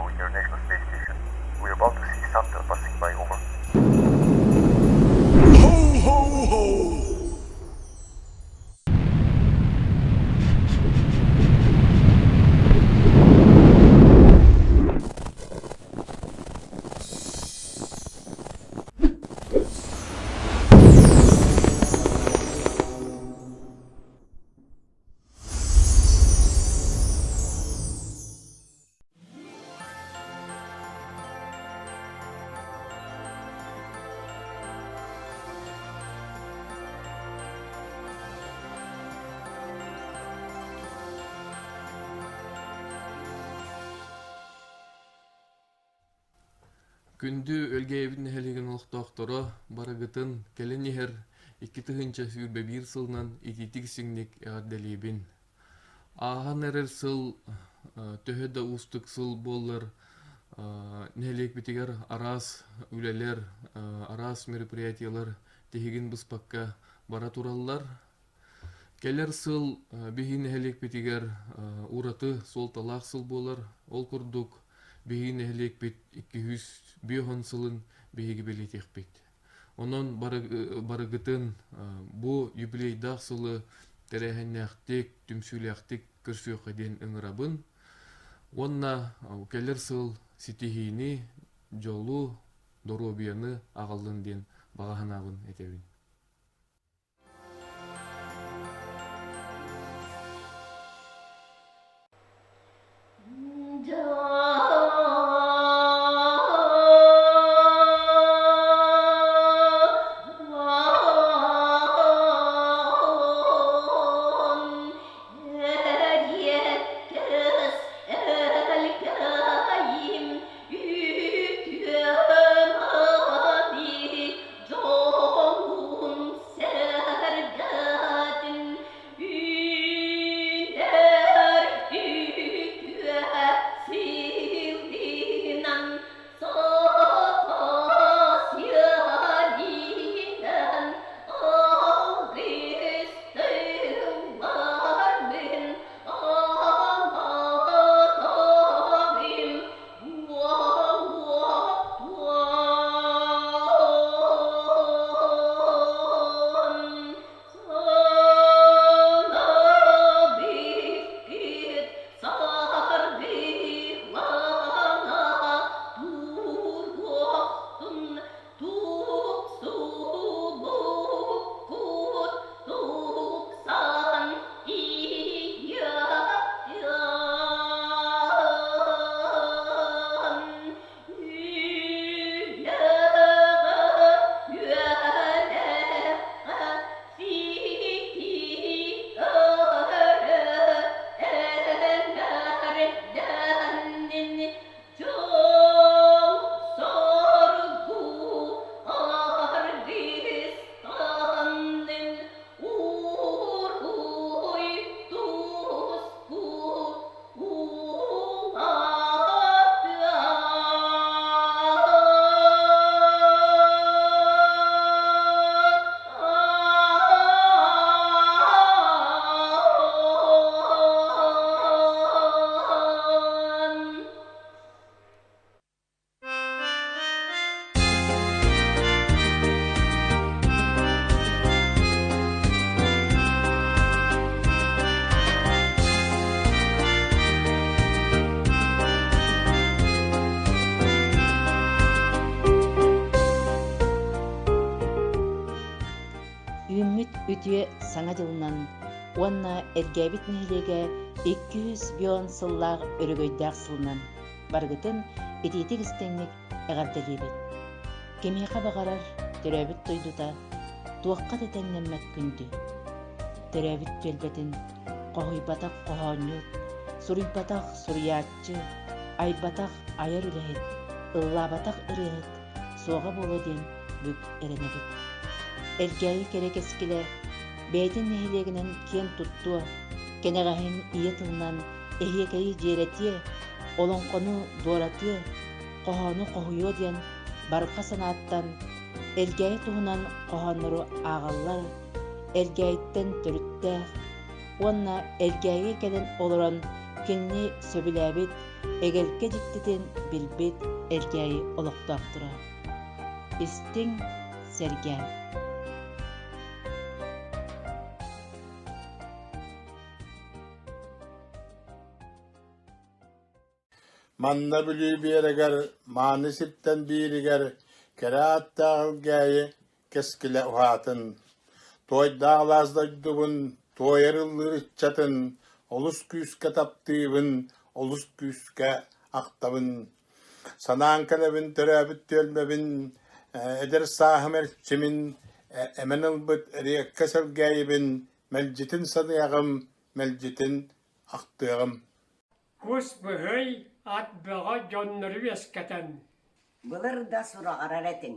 Apollo International Space Station. We're about to see Santa passing by, over. Ho, ho, ho! Күндү Өлгээйбит нэһилиэгин олохтоохторо барыгытын кэлин иһэр 2021 сылынан итиитик-сиҥник эҕэрдэлиибин. Ааһан эрэр сыл төһө да уустук сыл буоллар, нэһилиэкпитигэр араас үлэлэр, араас мероприятиелар тиһигин быспакка бара тураллар. Кэлэр сыл биһиги нэһилиэкпитигэр ураты суолталаах сыл буолар. Ол курдук биһиги нэһилиэкпит 250 сылын биһиги бэлиэтиэхпит. Онон барыгытын бу юбилейдаах сылы тэрээһиннээхтик, түмсүүлээхтик көрсүөххэ диэн ыҥырабын. Уонна кэлэр сыл ситиһиини, дьолу, доруобуйаны аҕаллын диэн баҕа санаабын этэбин. Эриэккэс өлкөйүм үтүө-мааны дьоҥун сэргэтин үүнэр үтүө силинэн саха сиэринэн алгыс тылларбын анаатарым Санабыккыт саргылана туруохтун тупсубуккут тупсан иһиэхтин Үлэҕэ үөрэххэ ситиһиэҕэ эҥэрдэннин Дьол-соргу аргыстаннын уруй-туску улаатыан. Үүммүт үтүө Саҥа дьылынан уонна Элгээбит нэһилиэгэ 200 сыллаах өрөгөйдөөх сылынан Барыгытын итиитик-истиҥник эҕэрдэлиибит! Кимиэхэ баҕарар төрөөбүт дойдута туохха да тэҥнэммэт күндү. Төрөөбүт түөлбэтин хоһуйбатах хоһоонньут, суруйбатах суруйааччы, айбатах айар үлэһит, ыллаабатах ырыаһыт суоҕа буолуо диэн бүк эрэнэбит. Элгээйи кэрэ кэскилэ бэйэтин нэһилиэгинэн киэн туттуо, кэнэҕэһин ийэ тылынан эһиэкэйи дьиэрэтиэ, олоҥхону дуоратыа, хоһоону хоһуйуо диэн барҕа санааттан Элгээйи туһунан хоһооннору ааҕаллар, Элгээйиттэн төрүттээх уонна Элгээйигэ кэлэн олорон кинини сөбүлээбит эгэлгэ дьиктитин билбит Элгээйи олохтоохторо. Истиҥ, сэргээҥ. Манна Бүлүү биэрэгэр мааны сиртэн бииригэр кэрэ ааттаах Элгээйи кэскилэ уһаатын, туойдаах алаас дойдубун туойар ыллыыр ыччатын олус күүскэ таптыыбын, олус күүскэ ахтабын. Санаан кэлэбин төрөөбүт түөлбэбин, эдэр сааһым эрчимин, эмэн ылбыт эриэккэс Элгээйибин мэлдьитин саныаҕым, мэлдьитин ахтыаҕым. Кус быһый, ат бөҕө дьоннору үөскэтэн Былыр да сураҕырар этиҥ.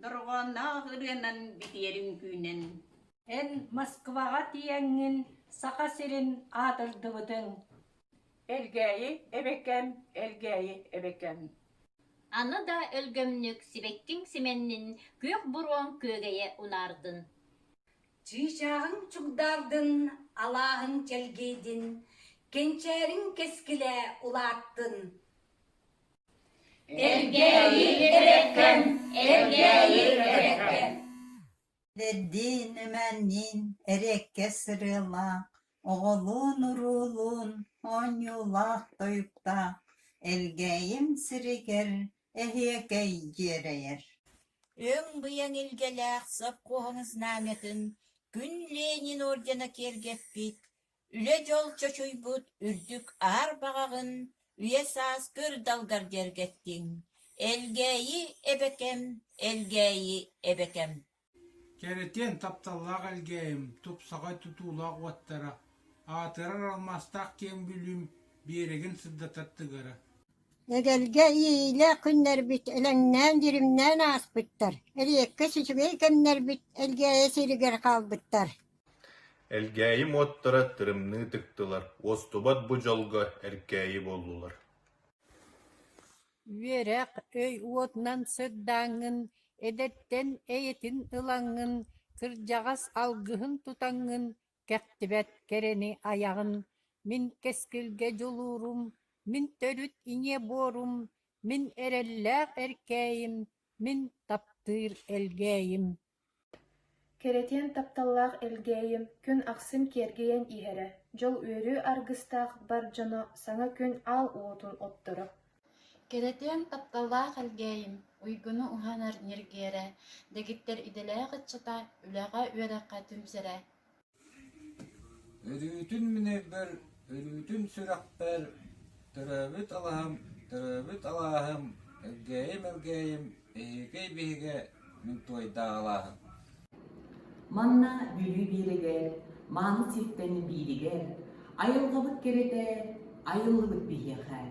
Дорҕоонноох ырыанан битийэр үҥкүүнэн Эн Москваҕа тиийэҥҥин Саха сирин аатырдыбытыҥ. Элгээйи эбэкэм, Элгээйи эбэкэм. Аны да өлгөмнүк сибэккиҥ симэннин, күөх буруоҥ күөгэйэ унаардын. Чыычааҕыҥ чугдаардын, алааһыҥ чэлгийдин, кэнчээриҥ кэскилэ улааттын. Элгээйи эбэккэм, Элгээйи эбэккэм. Эдэрдиин, эмээнниин эриэккэс ырыалаах, оҕолуун-уруулуун оонньуулаах-тойуктаах Элгээйим сиригэр эһиэкэй дьиэрэйэр. Өҥ-быйаҥ илгэлээх сопхуоһун знамятын күн Ленин ордена киэргэппит, үлэ-дьол чочуйбут үрдүк аар баҕаҕын үйэ-саас көр далгар дьэргэттиҥ, Элгээйи эбэкэм, Элгээйи эбэкэм. Кэрэтиэн тапталлаах Элгээйим тупсаҕай тутуулаах уоттара, аатырар алмаастаах киэҥ Бүлүүм биэрэгин сырдатар тыгара. Эгэлгэ иэйиилээх күннэрбит элэҥнээн-дьиримнээн ааспыттар, эриэккэс үчүгэй кэмнэрбит Элгээйи сиригэр хаалбыттар. Элгээйим уоттара тырымныы тыктылар, уостубат бу дьолго эркээйи буоллулар. Үөрэх өй уотунан сырдааҥҥын, эдэртэн эйэтин ылаҥҥын, кырдьаҕас алгыһын тутаҥҥын, кэхтибэт кэрэни айаҕын, мин кэскилгэ дьулуурум, мин төрүт ийэ буорум, мин эрэллээх эркээйим, мин таптыыр Элгээйим. Кэрэтиэн тапталлаах Элгээйим күн ахсын киэргэйэн иһэрэ, дьол-үөрүү аргыстаах бар дьоно саҥа күн аал уотун отторо. Кэрэтиэн тапталлаах Элгээйим уйгуну уһанар ньиргиэрэ, дэгиттэр идэлээх ыччата үлэҕэ-үөрэххэ түмсэрэ. Өрүүтүн мин өйбөр, өрүүтүн сүрэхпэр, төрөөбүт алаһам, төрөөбүт алааһым, Элгээйим, Элгээйим, эһиэкэй биһигэ, мин туойдаах алааһым. Манна Бүлүү биэрэгэр, мааны сиртэн бииригэр, айылҕабыт кэрэтэ, айыллыбыт биһиэхэ.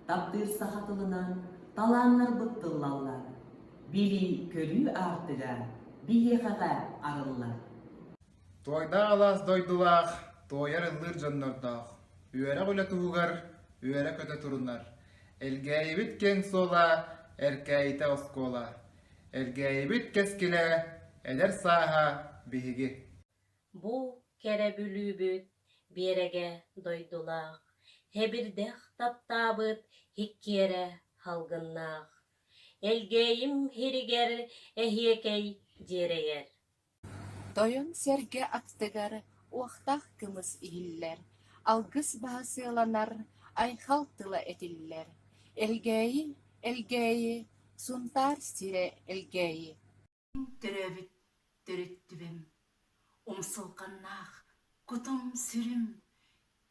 Таптыыр саха тылынан талааннарбыт тыллаллар, билии-көрүү аартыга биһиэхэҕэ арыллар. Туойдаах алаас дойдулаах, туойар ыллыыр дьоннордоох, үөрэх-үлэ туһугар үөрэ-көтө турунар, Элгээйибит киэҥ суола, Эркээйитэ оскуола, Элгээйибит кэскилэ, эдэр сааһа биһиги. Бу кэрэ Бүлүүбүт биэрэгэ дойдулаах, Һэбирдэх таптаабыт һиккиэрэ һалгыннаах, Элгээйим һиригэр эһиэкэй дьиэрэйэр. Тойон сэргэ аттыгар уохтаах кымыс иһиллэр, алгыс баһа сыаланар, айхал тыла этиллэр: Элгээйи, Элгээйи, Сунтаар сирэ Элгээйи Төрөөбүт төрүт түбэм, умсулҕаннаах кутум-сүрүм,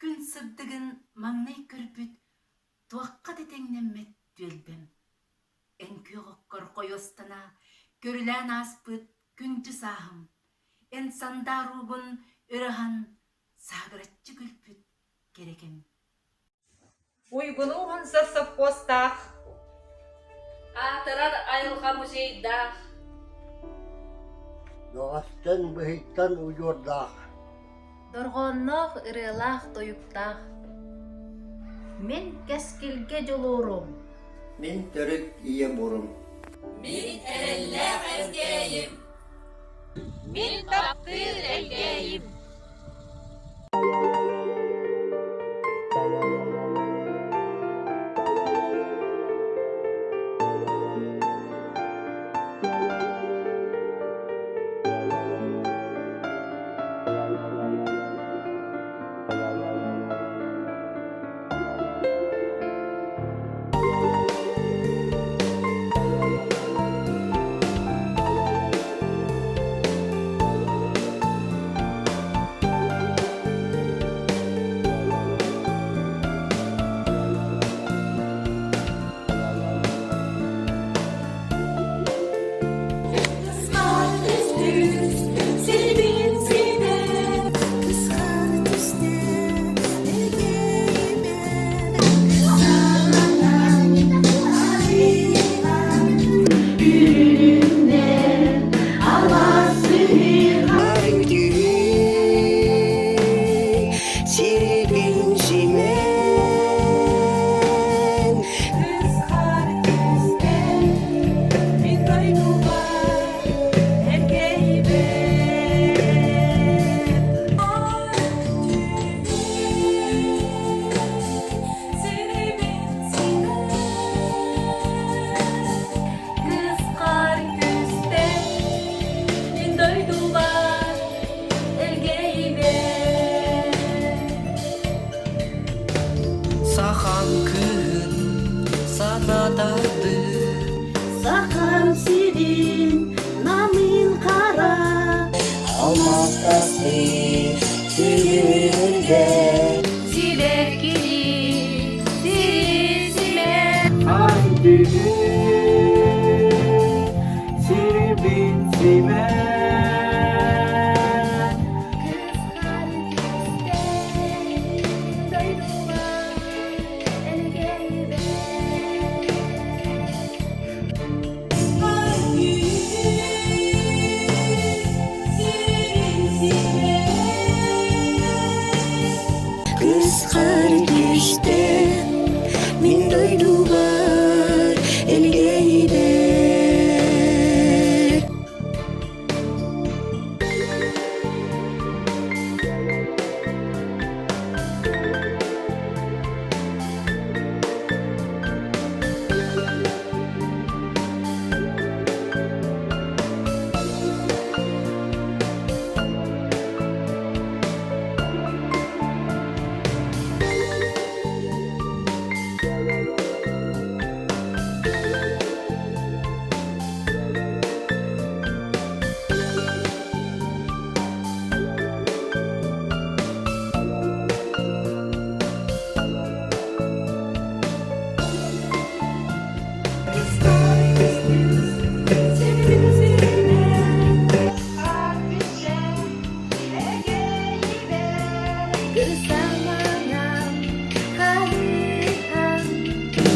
күн сырдыгын маҥнай көрбүт туохха да тэҥнэммэт түөлбэм. Эн күөх оккор хойуостана көрүлээн ааспыт күндү сааһым, эн сандаар уугун өрө аһан саагыраччы күлбүт кэрэ кэм. Уйгуну уһансар совхозтаах, Аатырар айылҕа музейдаах, Бөҕөстөн быһыйтан удьуордаах Дорҕоонноох ырыалаах тойуктаах Мин кэскилгэ дьулуурум Мин төрүт ийэ бурум Мин эрэллээх Элгээйим Мин таптыыр Элгээйим. Сахам кыыһын санатардыы Сахам сирин намыын хара Алмаастаспыт түһүлгэ Сибэккилии сирин Сирбин симэ Кысхар түстэ мин дойдубар элгээйибэр.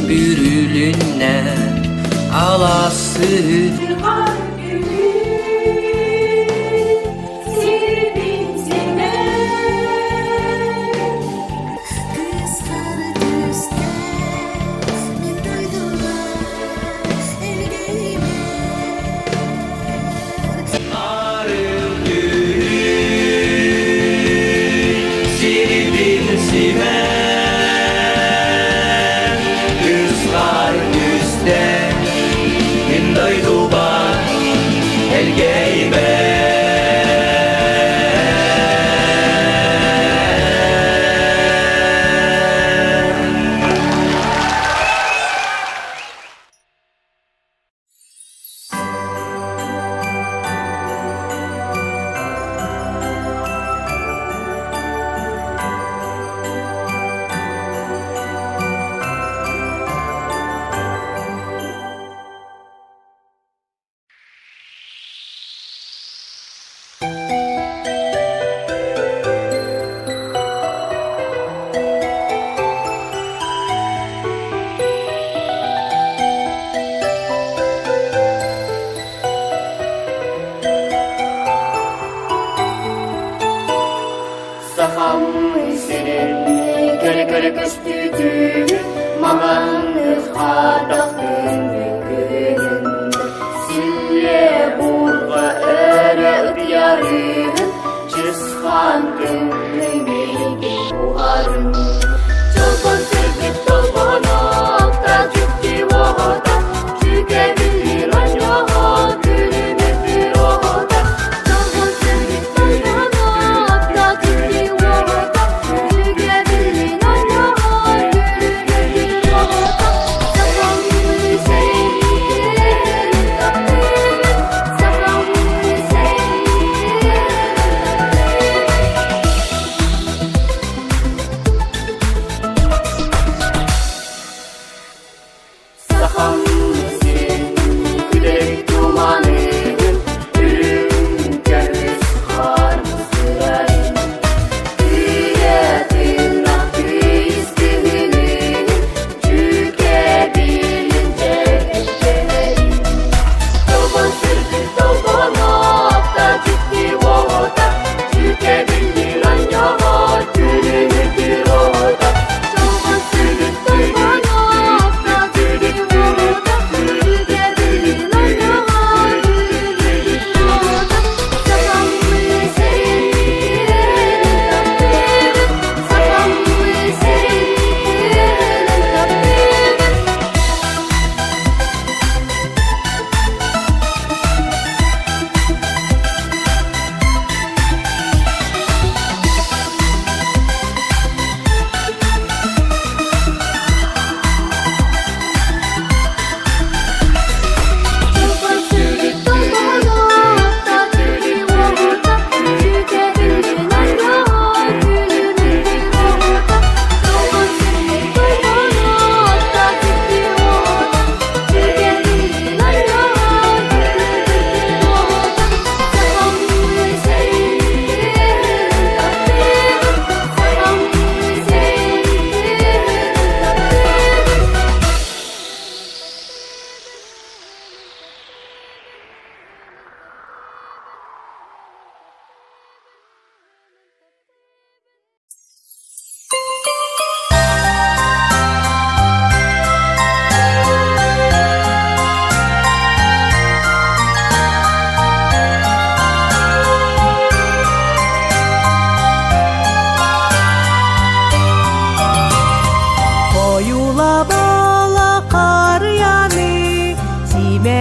Бүрүлүннэ аласы Сирбин симэ Kızlar üstte Min дойдубар.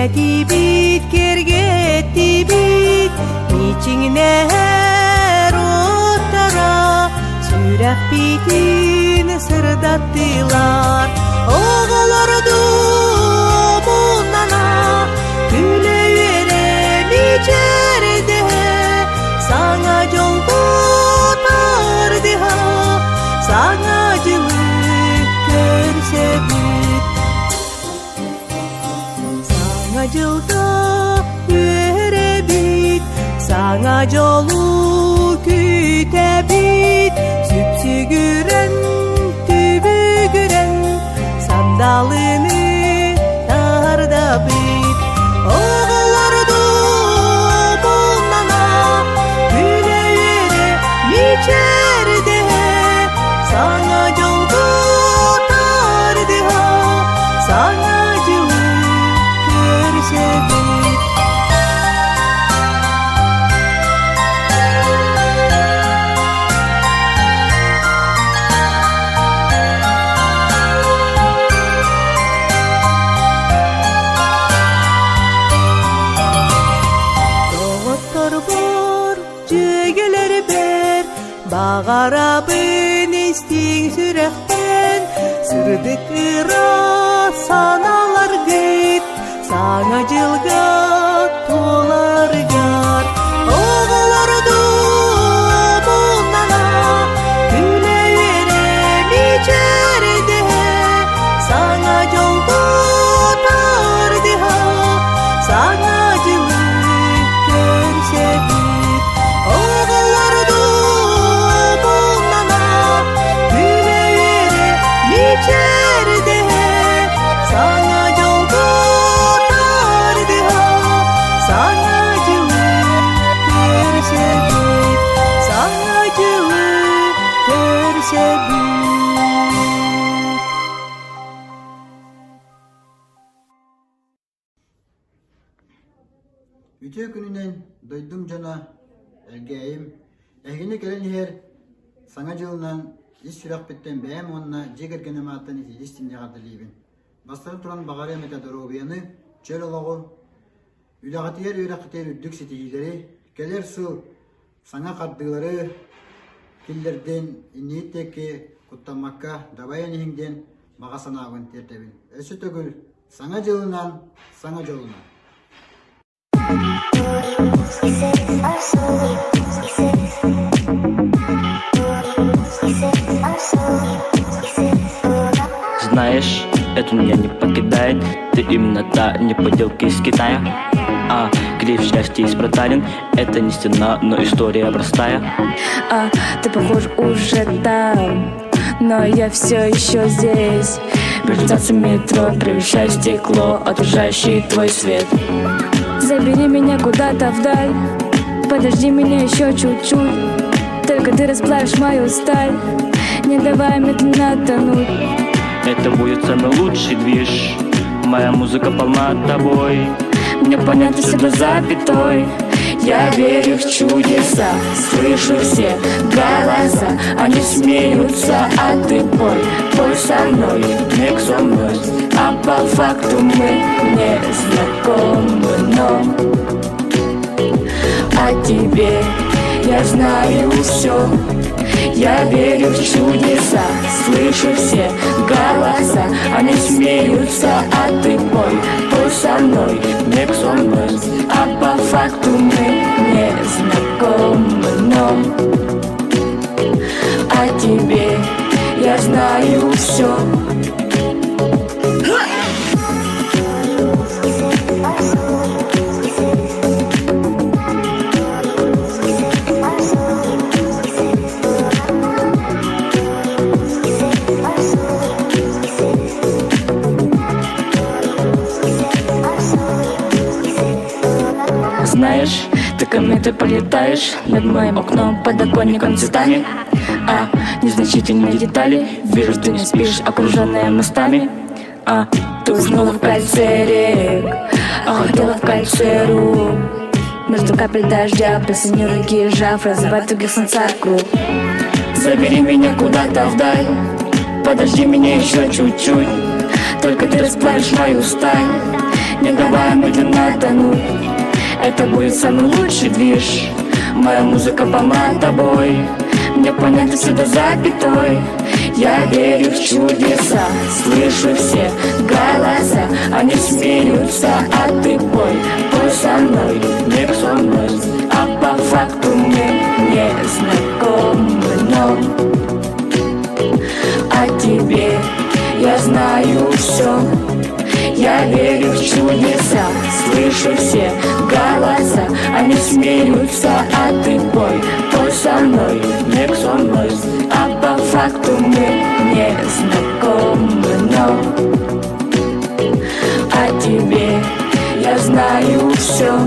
Симээтибит, киэргэттибит, мичиҥнэһэр уоттара сүрэхпитин сырдаттылар. Оҕолордуу муннана, күлэ-үөрэ мичээрдэһэ, саҥа дьолго тардыһа, саҥа дьылы көрсөбүт. Саҥа дьылга үөрэбит, саҥа дьолу күүтэбит, сүпсүгүрэн, түбүгүрэн, сандалыны тардабыт. Оҕолордуу муннана, күлэ-үөрэ мичээрдэһэ, саҥа дьолго тардыһа, саҥа дьылы көрсөбүт. Доҕотторбор, дьүөгэлэрбэр Баҕарабын истиҥ сүрэхтэн сырдык ыра санааларгыт Саҥа дьылга туоларгар оҕолордуу муннана күлэ-үөрэ мичээрдэһэ Саҥа дьолго тардыһа Саҥа дьылы көрсөбүт Оҕолордуу муннана күлэ-үөрэ мичээрдэһэ Саҥа дьолго тардыһа Саҥа дьылы көрсөбүт Саҥа дьылы көрсөбүт Үтүө күнүнэн дойдум дьоно, Элгээйим, эһигини кэлэн иһэр Саҥа дьылынан ис сүрэхпиттэн бэйэм уонна дьиэ кэргэним ааттан итии-истиҥ эҕэрдэлиибин. Бастатан туран баҕарыам этэ доруобуйаны, чөл олоҕу, үлэҕитигэр, үөрэххитигэр үрдүк ситиһиилэри, кэлэр сыл саҥа хардыылары киллэрдин, иннигит диэки куттаммакка дабайан иһиҥ диэн баҕа санаабын тиэрдэбин. Өссө төгүл Саҥа дьылынан, саҥа дьолунан! Знаешь, это меня не покидает. Ты именно та не поделка из Китая. А, клей в счастье из проталин. Это не стена, но история простая. А, ты похож уже там, но я все еще здесь. Между метро превращая стекло, отражающий твой свет. Забери меня куда-то вдаль, подожди меня еще чуть-чуть. Только ты расплавишь мою сталь, не давай медленно тонуть. Это будет самый лучший движ. Моя музыка полна тобой. Мне понятно все до запятой. Я верю в чудеса, слышу все голоса. Они смеются, а ты пой, пой со мной, make some noise. А по факту мы не знакомы, но о тебе я знаю все. Я верю в чудеса, слышу все голоса. Они смеются, а ты пой, пой со мной, make some noise. А по факту мы не знакомы, но о тебе я знаю все. Знаешь, ты ко мне ты полетаешь Над моим окном, подоконником цветами А незначительные детали Вижу, ты не спишь, окруженная мостами А ты уснула в кольце рек А хотела в кольце рук Между капель дождя, присоедини руки, сжав, разрывать тугих солнца круг. Забери меня куда-то вдаль Подожди меня еще чуть-чуть Только ты расплавишь мою сталь. Не давай медленно тонуть. Это будет самый лучший движ. Моя музыка полна тобой. Мне понятно все до запятой. Я верю в чудеса, слышу все голоса. Они смеются, а ты пой, пой со мной, не со мной. А по факту мы не знакомы, но о тебе я знаю все. Я верю в чудеса, слышу все голоса. Они смеются, а ты пой, пой со мной, не со мной. А по факту мы не знакомы, но о тебе я знаю все.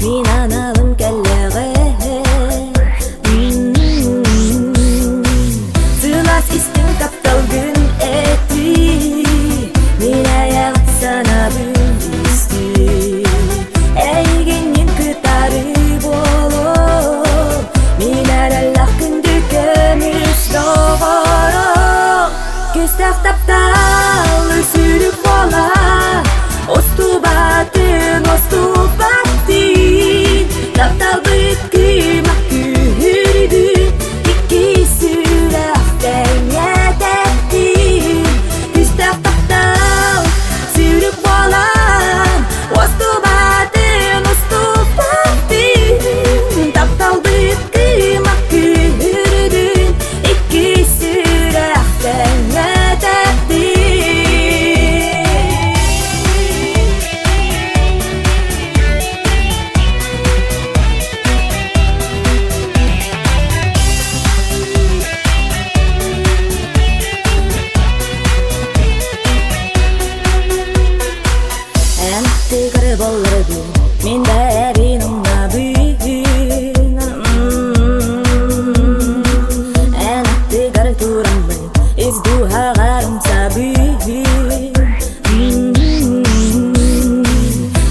Мин аналым кэллэҕэ. Сылаас истиҥ тапталгын этии, Мин айах санаабын истии. Эйигиннин кытары буолуо, Мин эрэллээх күндү көмүс доҕорум. Күүстээх таптал үсүрүк буола, Устубатын устубаттыы, Тапталбыт кыымах күүһүрдүү, Икки сүрэх тэҥҥэ тэптии. Күүстээх таптал сүрүк буолан, Устубатын устубаттыы, Тапталбыт кыымах күүһүрдүү, Икки сүрэх тэҥҥэ тэптии. Эн тигри болларбын, мин бэйэбин умнабын. Эн аттыгар тураммын, ис дууһаҕар умсабын.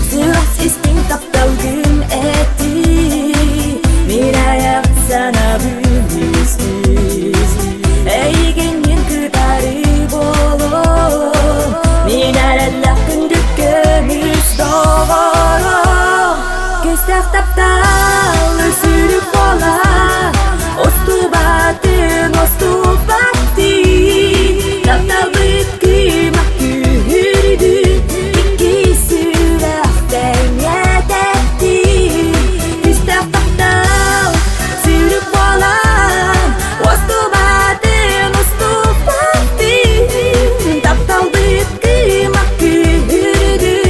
Сүрэх истиҥ тапталгын этии, мин айах санабын истии. Эйигиннин кытары буолуо, мин эрэллээх күндү көмүс доҕорум. Күүстээх таптал үсүрүк буола, устубатын устубаттыы, тапталбыт кыымах күүһүрдүү, икки сүрэх тэҥҥэ тэптии. Күүстээх таптал сүрүк буолан, устубатын устубаттыы, тапталбыт кыымах күүһүрдүү,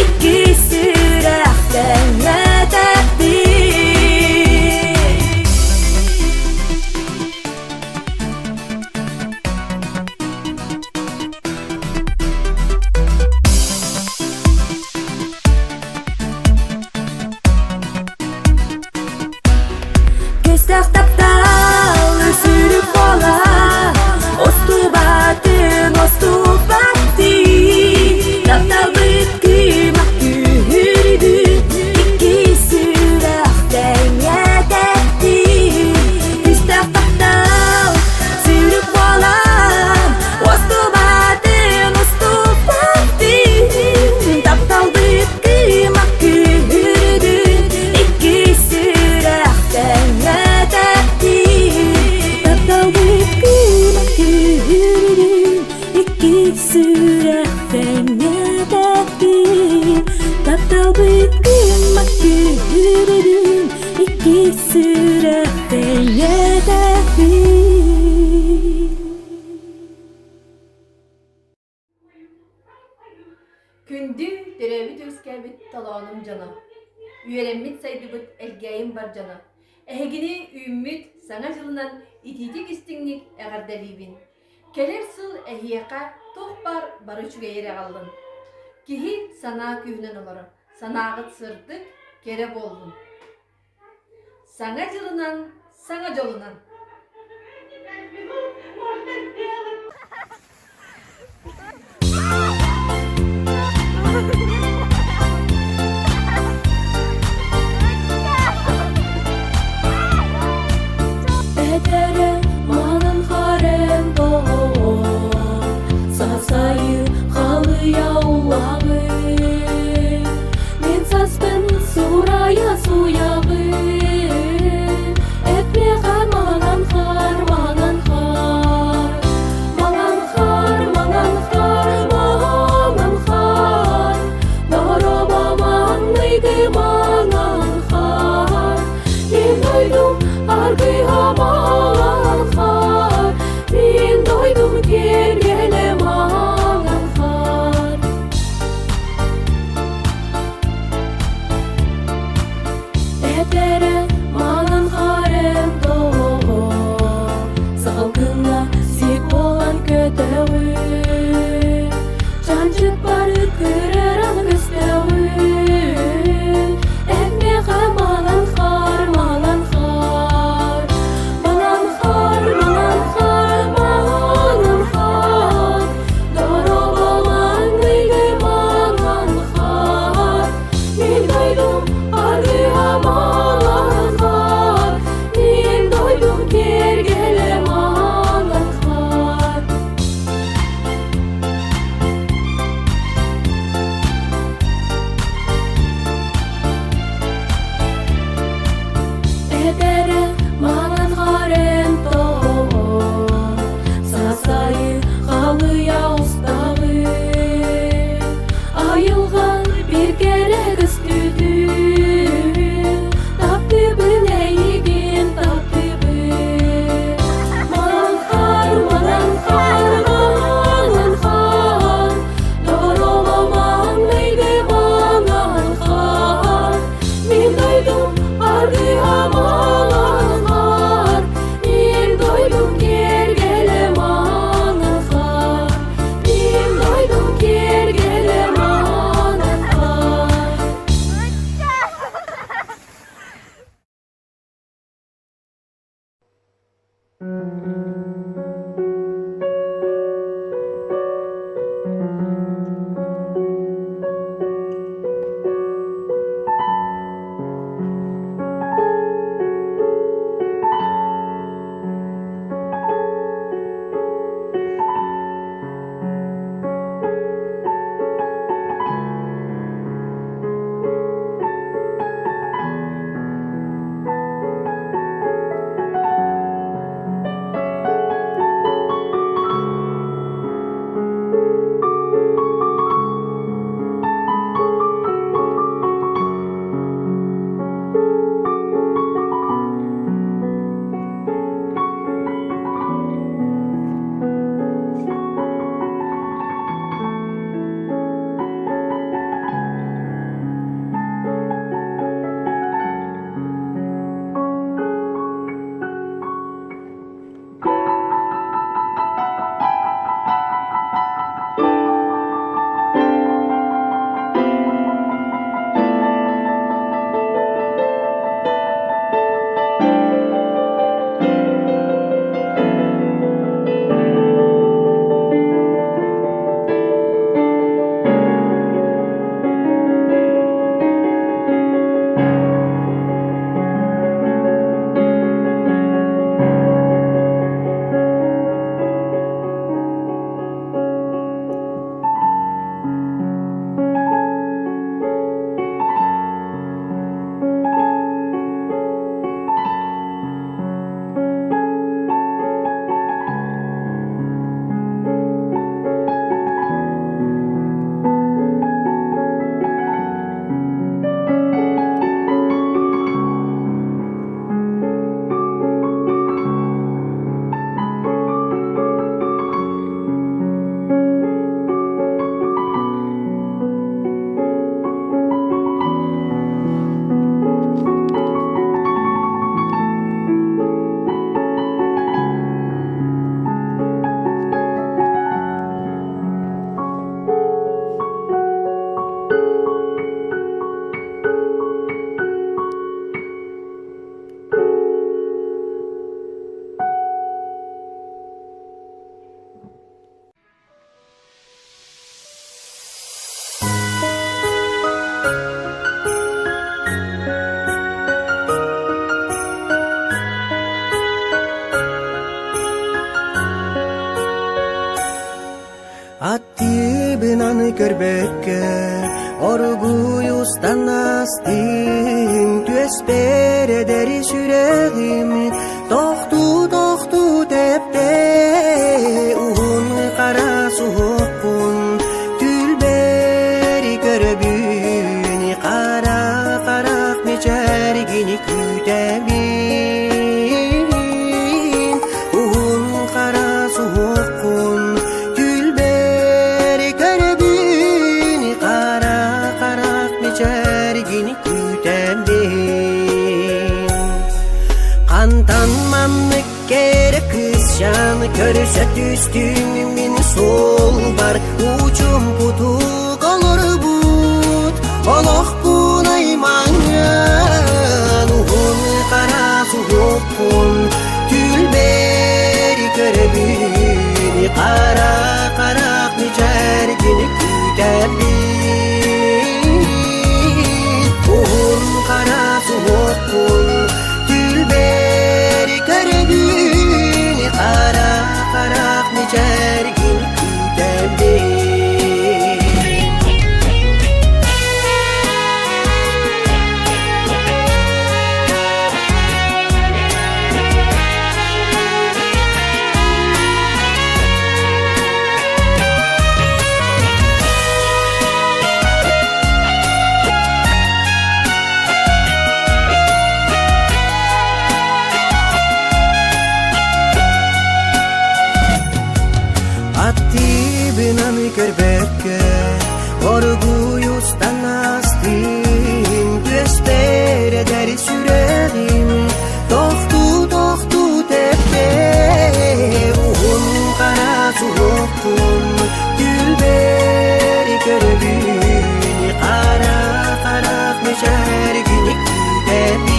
икки сүрэх тэҥҥэ тэптии. Күүстээх таптал үсүрүк буола, устубатын устубаттыы, тапталбыт кыымах күүһүрдүү, икки сүрэх тэҥҥэ тэптии. Күүстээх таптал сүрүк буолан, устубатын устубаттыы, тапталбыт кыымах күүһүрдүү, икки сүрэх тэҥҥэ тэптии. Тапталбыт кыымах күүһүрдүү, икки сүрэх тэҥҥэ тэптии. Тапталбыт кыымах күүһүрдүү, икки сүрэх тэҥҥэ тэптии. Күндү төрөөбүт-үөскээбит толоонум дьоно, үөрэммит сайдыбыт Элгээйим бар дьоно, эһигини үүммүт Саҥа дьылынан итиитик-истиҥник эҕэрдэлиибин! Кэлэр сыл эһиэхэ туох баар бары үчүгэйи эрэ аҕаллын. Киһи санаа күүһүнэн олорор, санааҕыт сырдык, кэрэ буоллун. Саҥа дьылынан, саҥа дьолунан! Этэрэ манан харен тоҕор, Сасайы халыйа улаҕын, Мин саспын сурая суйаҕын, Этмэҕэ манан хар, манан хар, Манан хар, манан хар, манан хар, Дороба манныгы манан хар, Мин дойдум аргыһа манан хар, Мин дойдум киэргэлэ манан хар. Этэрэ манан харен тоҕо, Салгыҥҥа сиик буолан көтөҕүн, Чанчык бары көрөр аны көстөҕүн. Аттыбынан көрбөккө оргууй устан астым түөспэр эдэр сүрэҕим тохтуу-тохтуу тэптэ уһун хара суһуохпун түлбэри көрөбүн хара харах мичээргини күүтэбин уһун хара суһуохпун түлбэри көрөбүн хара харах мичээргини күүтэбин Хантан маннык кэрэ кыысчаан көрсө түстүм мин суолбар Учумпутук олорбут олохпун аймаҥҥан Уһун хара суһуохпун түлбэри көрөбүн Хара харах мичээргин күүтэбин Уһун хара суһуохпун түлбэри көрөбүн Хара харах мичээргин күүтэбин Аттыбынан көрбөккө оргууй устан астым түөспэр эдэр сүрэҕим тохтуу-тохтуу тэптэ уһун хара суһуохпун түлбэри көрөбүн хара харах мичээргини күүтэбин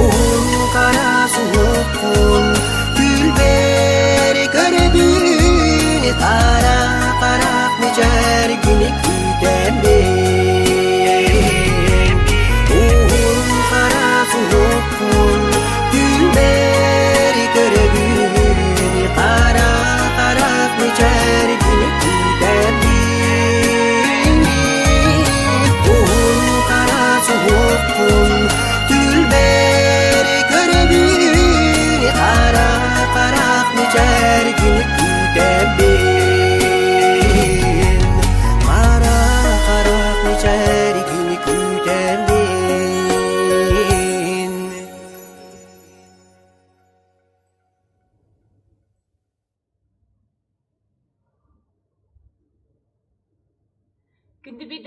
уһун хара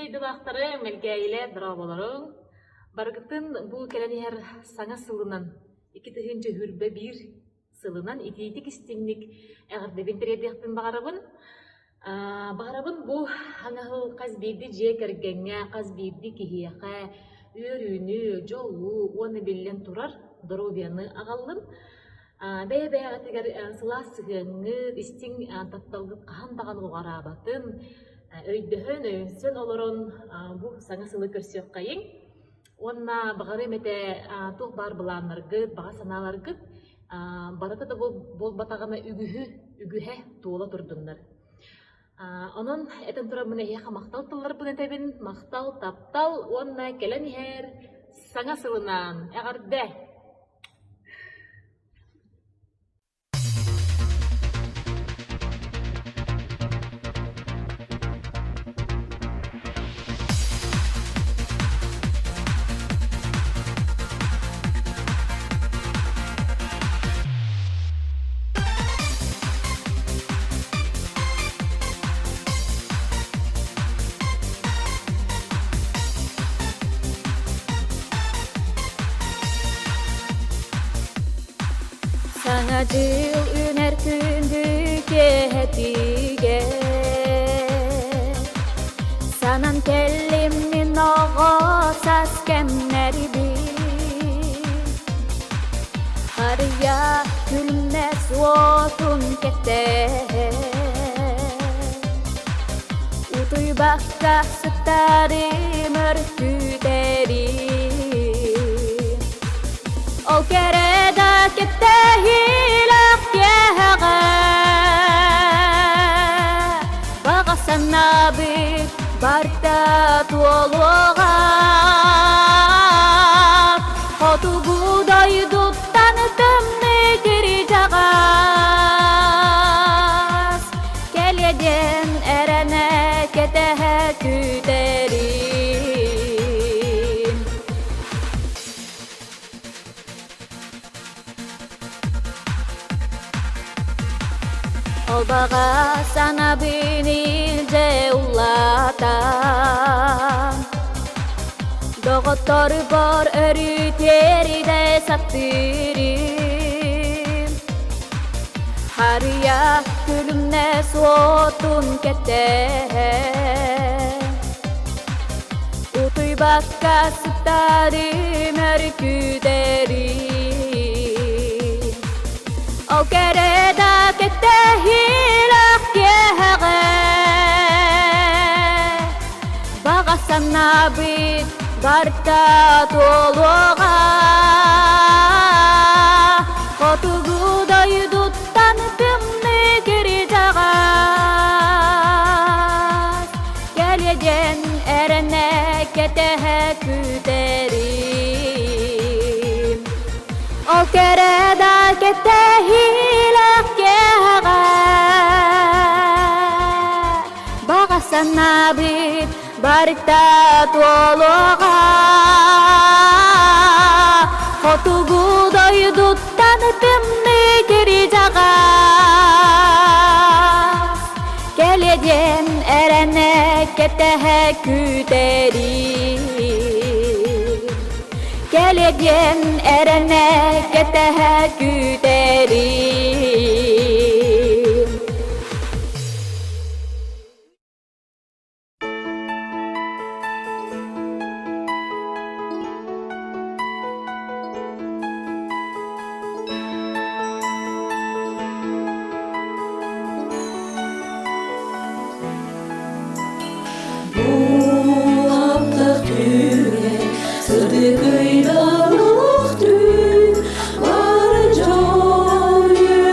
дойдулаахтарым, Элгээйилэр, дорооболоруҥ! Барыгытын бу кэлэн иһэр саҥа сылынан, 2021 сылынан итиитик-истиҥник эҕэрдэбин тириэрдиэхпин баҕарабын. Баҕарабын бу аныгы хас биирдии дьиэ кэргэҥҥэ, хас биирдии киһиэхэ үөрүүнү, дьолу уонна биллэн турар доруобуйаны аҕаллын. Бэйэ-бэйэҕитигэр сылаас сыһыаҥҥыт, истиҥ тапталгыт хаһан даҕаны уҕараабатын, өйдөһөн, өйөнсөн олорон бу саҥа сылы көрсүөххэйиҥ. Уонна баҕарыам этэ туох баар былааннаргыт, баҕа санааларгыт барыта да буолбатаҕына үгүһү, үгүһэ туола турдуннар. Онон этэн тураммын эһиэхэ махтал тылларбын этэбин, махтал, таптал уонна кэлэн иһэр саҥа сылынан эҕэрдэ! Саҥа дьыл үүнэр күндү киэһэтигэр Санан кэллим мин оҕо саас кэмнэрбин Харыйа күлүмнэс уотун кэтэһэн Утуйбакка сытарым өр күүтэрим Ол кэрэ да кэтэһиилээх киэһэҕэ Баҕа санаабыт барда туолуоҕа Хотугу дойдуттан тымныы кирдьэҕэс Кэлиэ диэн эрэнэ кэтэһэ күүтэрим Ол баҕа санаабын илдьэ улаатан Доҕотторбор өрүү тиэрдэ сатыырым Харыйа күлүмнэс уотун кэтэһэн Утуйбакка сытарым өр күүтэрим Ол кэрэ да кэтэһиилээх киэһэҕэ Баҕа санаабыт барыта туолуоҕа Хотугу дойдуттан тымныы кирдьэҕэс Кэлиэ диэн эрэнэ кэтэһэ күүтэрим Ол кэрэ да кэтэһиилээх киэһэҕэ Баҕа санаабыт барыта туолуоҕа Хотугу дойдуттан тымныы кирдьэҕэс Кэлиэ диэн эрэнэ кэтэһэ күүтэрим Кэлиэ диэн эрэнэ кэтэһэ күүтэрим Буолаптах түүнэ сырдык ыйдан олох түүн бар дьон үөрүүтэ.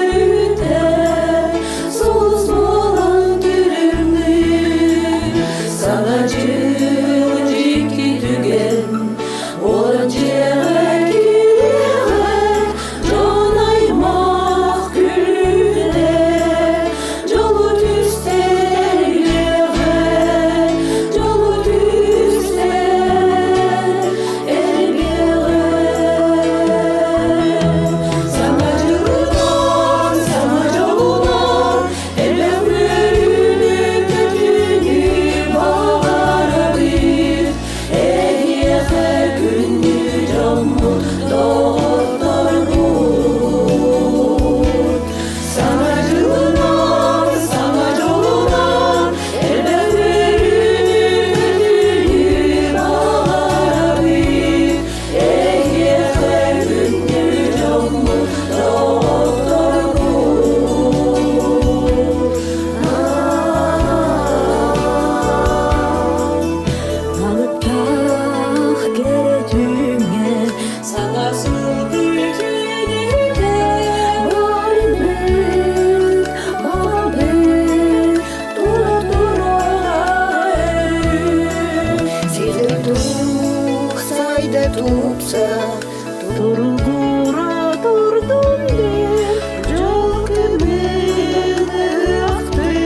тупса Туругура турдун диэн дьол күнүн ыахтын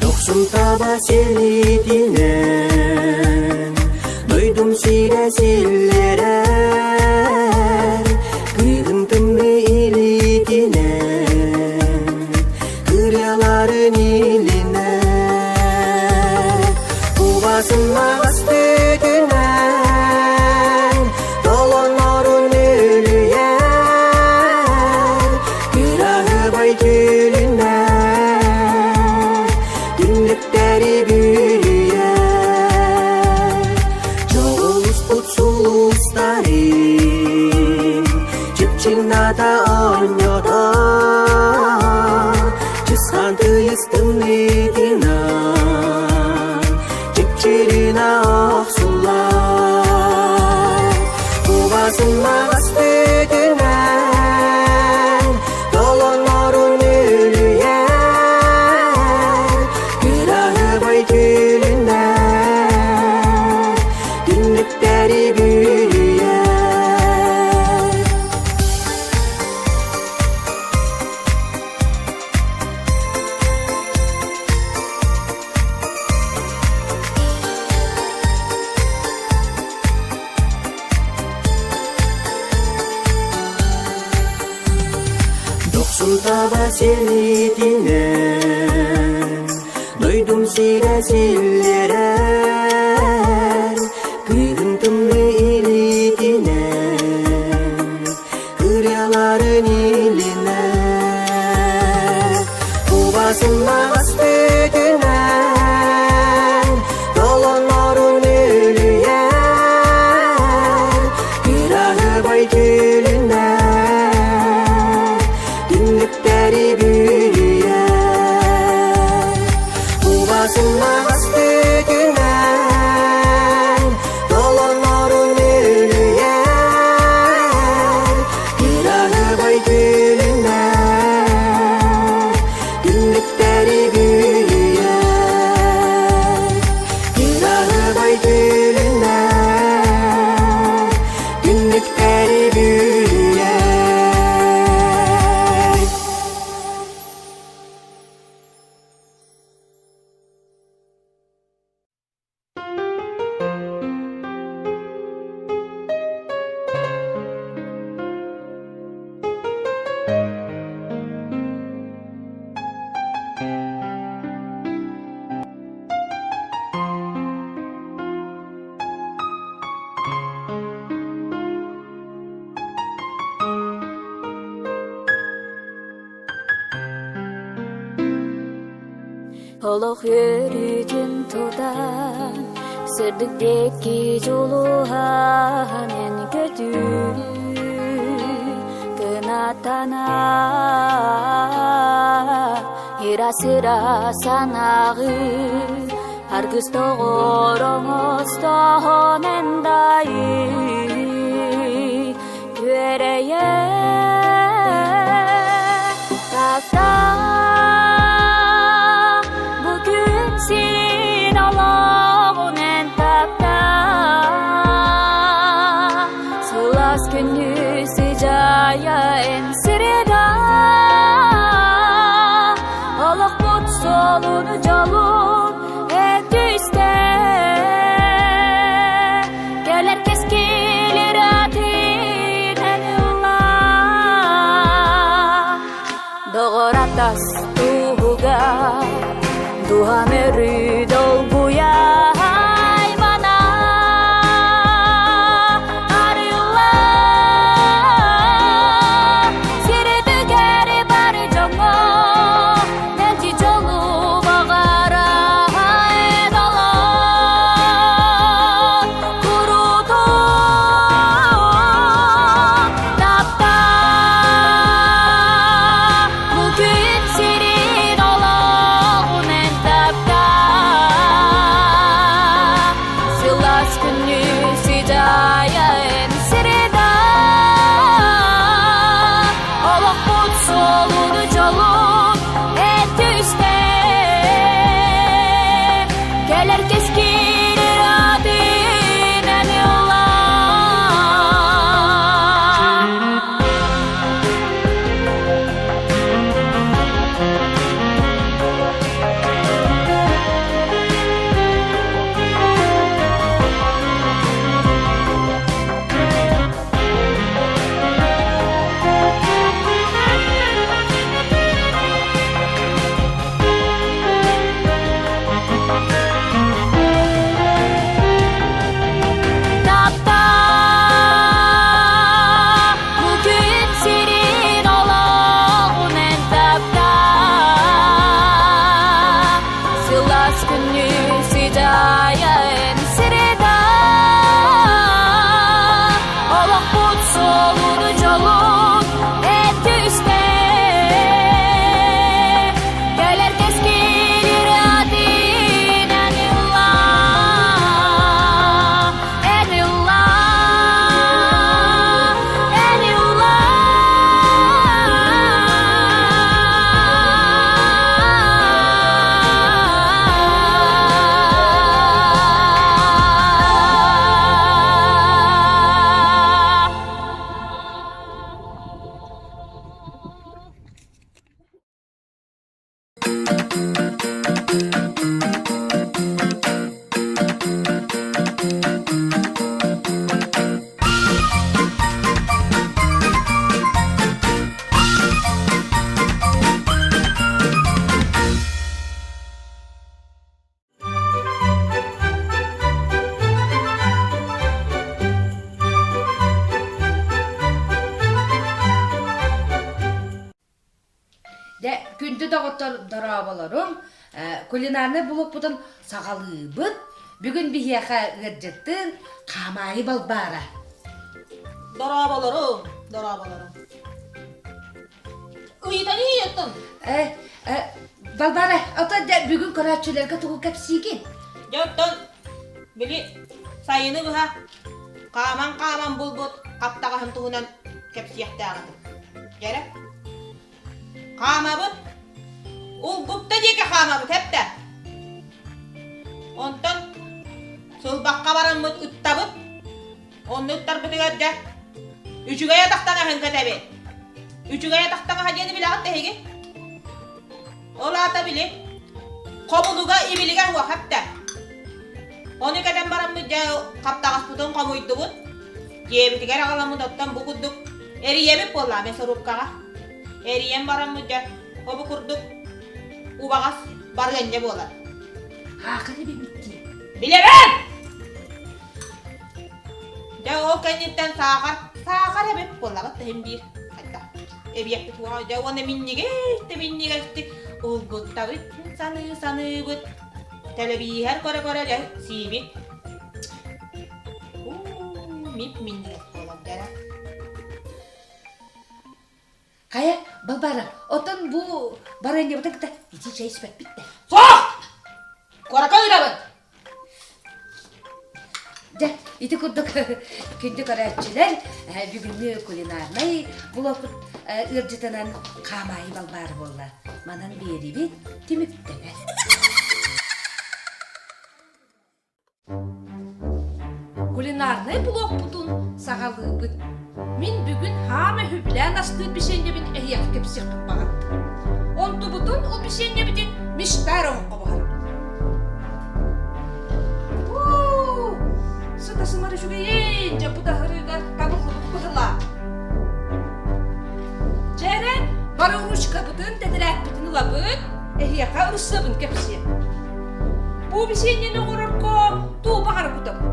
Дохсун таба селитинен, дойдум сирэ силлэрэр, кыыһым тымныы илиитинэн, ырыаларын илинэн, кубасын маҕас түтүнэн, толоннорун үлүйэр, кыраһыбай түүлүнэн, түннүктэри бүрүйэр, Дьоҕуспут сулустарын чыпчыҥната оонньотон, чысхаан тыйыс тымныытынан чыпчырына охсуллар. Кубасын маҕас түтүнэн толоннорун үлүйэр, кыраһыбай түүлүнэн түннүктэри бүрүйэр. Дохсун таба селитинэн, дойдум сирэ силлэрэр, кыыһым тымныы илиитинэн, ырыаларын илинэр. Кубасынмагас түтүнэн Толонорун үлүйэр Кыраһыбай күлүнэн Түннүктэри бүрүйэр Кубасынмагас түтүнэн Толонорун үлүйэр Кыраһыбай күлүнэн Түннүктэри бүрүйэр Кыраһыбай күлүнэн Түннүктэри бүрүйэр Олох үөрүүтүн тутан, сырдык диэки дьулуһан эн көтүү кынаттана ыра-сыра санааҕын аргыс доҕор оҥостон эн дайыы күөрэйэ Таптаа бу күн сирин олоҕун эн таптаа Сылаас күнү сыдьаайа эн среда Олохпут суолун дьолун эн түстэ Кэлэр кэскил ырыатын эн ылла Доҕор атас туһуга Дууһам өрүү долгуйа аймана Арылла Сирдигэр бары дьоҥҥо Мэлдьи дьолу баҕара эн олох Курутун таптаа Бу күн сирин олоҕун эн таптаа Сылаас күнү сыдьаайа эн среда Олохпут суолун дьолун эн түстэ Кэлэр кэскил ырыатын эн ыллаа Таптаа бу күн сирин олоҕун эн таптаа Сылаас күнү сыдьаайа эн среда Олохпут суолун дьолун эн түстэ Кэлэр кэскил ырыатын эн ыллаа Эн ыллаа Эн ыллаа Дьэ, Күндү доҕоттор дорооболорум, кулинарнай блокпутун саҕалыыбыт. Бүгүн биһиэхэ ыалдьыттыыр Хаамаайы Балбаара. Дорооболорум, дорооболорум. Ыйытан иһиеттин. Э, э, Балбаара, ото дьэ бүгүн көрөөччүлэргэ тугу кэпсиигин? Дьэ оттон били сайыны быһа хааман-хааман булбут хаптаҕаһын туһунан кэпсиэхтээх этим. Дьэрэ. Хаамабыт. Улгупта диэки хаамабыт эптэ. Онтон сылбахха бараммыт ыттабыт. Онно ыттарбытыгар дьэ үчүгэй атах таҥаһын кэтэбит. Үчүгэй атах таҥаһа диэни билэҕит да эһиги? Ол аата били хомунуга ибилигэ уох эптэ. Ону кэтэн бараммыт дьэ хаптаҕаспытын хомуйдубут. Дьиэбитигэр аҕаламмыт оттон бу курдук эрийэбит буоллаа мясорубкаҕа. Эрийэн бараммыт дьэ обу курдук убаҕас барыанньа буолар. Хаакыр эбиппит дии. Билэбин! Дьэ ол кэнниттэн саахар, саахар эбит буоллаҕыт да иһин биир хайдах эбиэппит уоҕа дьэ уонна минньигэс да минньигэстик улгуттабыт саныы саныыбыт тэлэбииһэр көрө-көрө дьэ сиибит Мип-минньигэс буолар дьэ Хайа, Балбаара, оттон бу барыанньабытын кытта ити чэй испэппит да? Суох! Куоракка ыытабын! Дьэ, ити курдук күндү көрөөччүлэр, бүгүҥҥү кулинарнай блокпут ыалдьытынан Хаамаайы Балбаара буолла. Манан биэрибит түмүктэнэр. Кулинарнай блокпутун саҕалыыбыт. Мин бүгүн хаама үбүлээн астыыр бисиэнньэбин эһиэхэ кэпсиэхпин баҕардым. Онтубутун ол бисиэнньэбитин мечтар оһоххо буһарабыт. Уу, сыта сымар үчүгэйин, дьэ бу да аһырыыга табыллыбыт быһылаа. Дьэ эрэ, бары ручкабытын, тэтэрээппитин ылабыт, Эһиэхэ ырысыабын кэпсиэм. Бу бисиэнньэни оҥорорго туу баҕара кутабыт.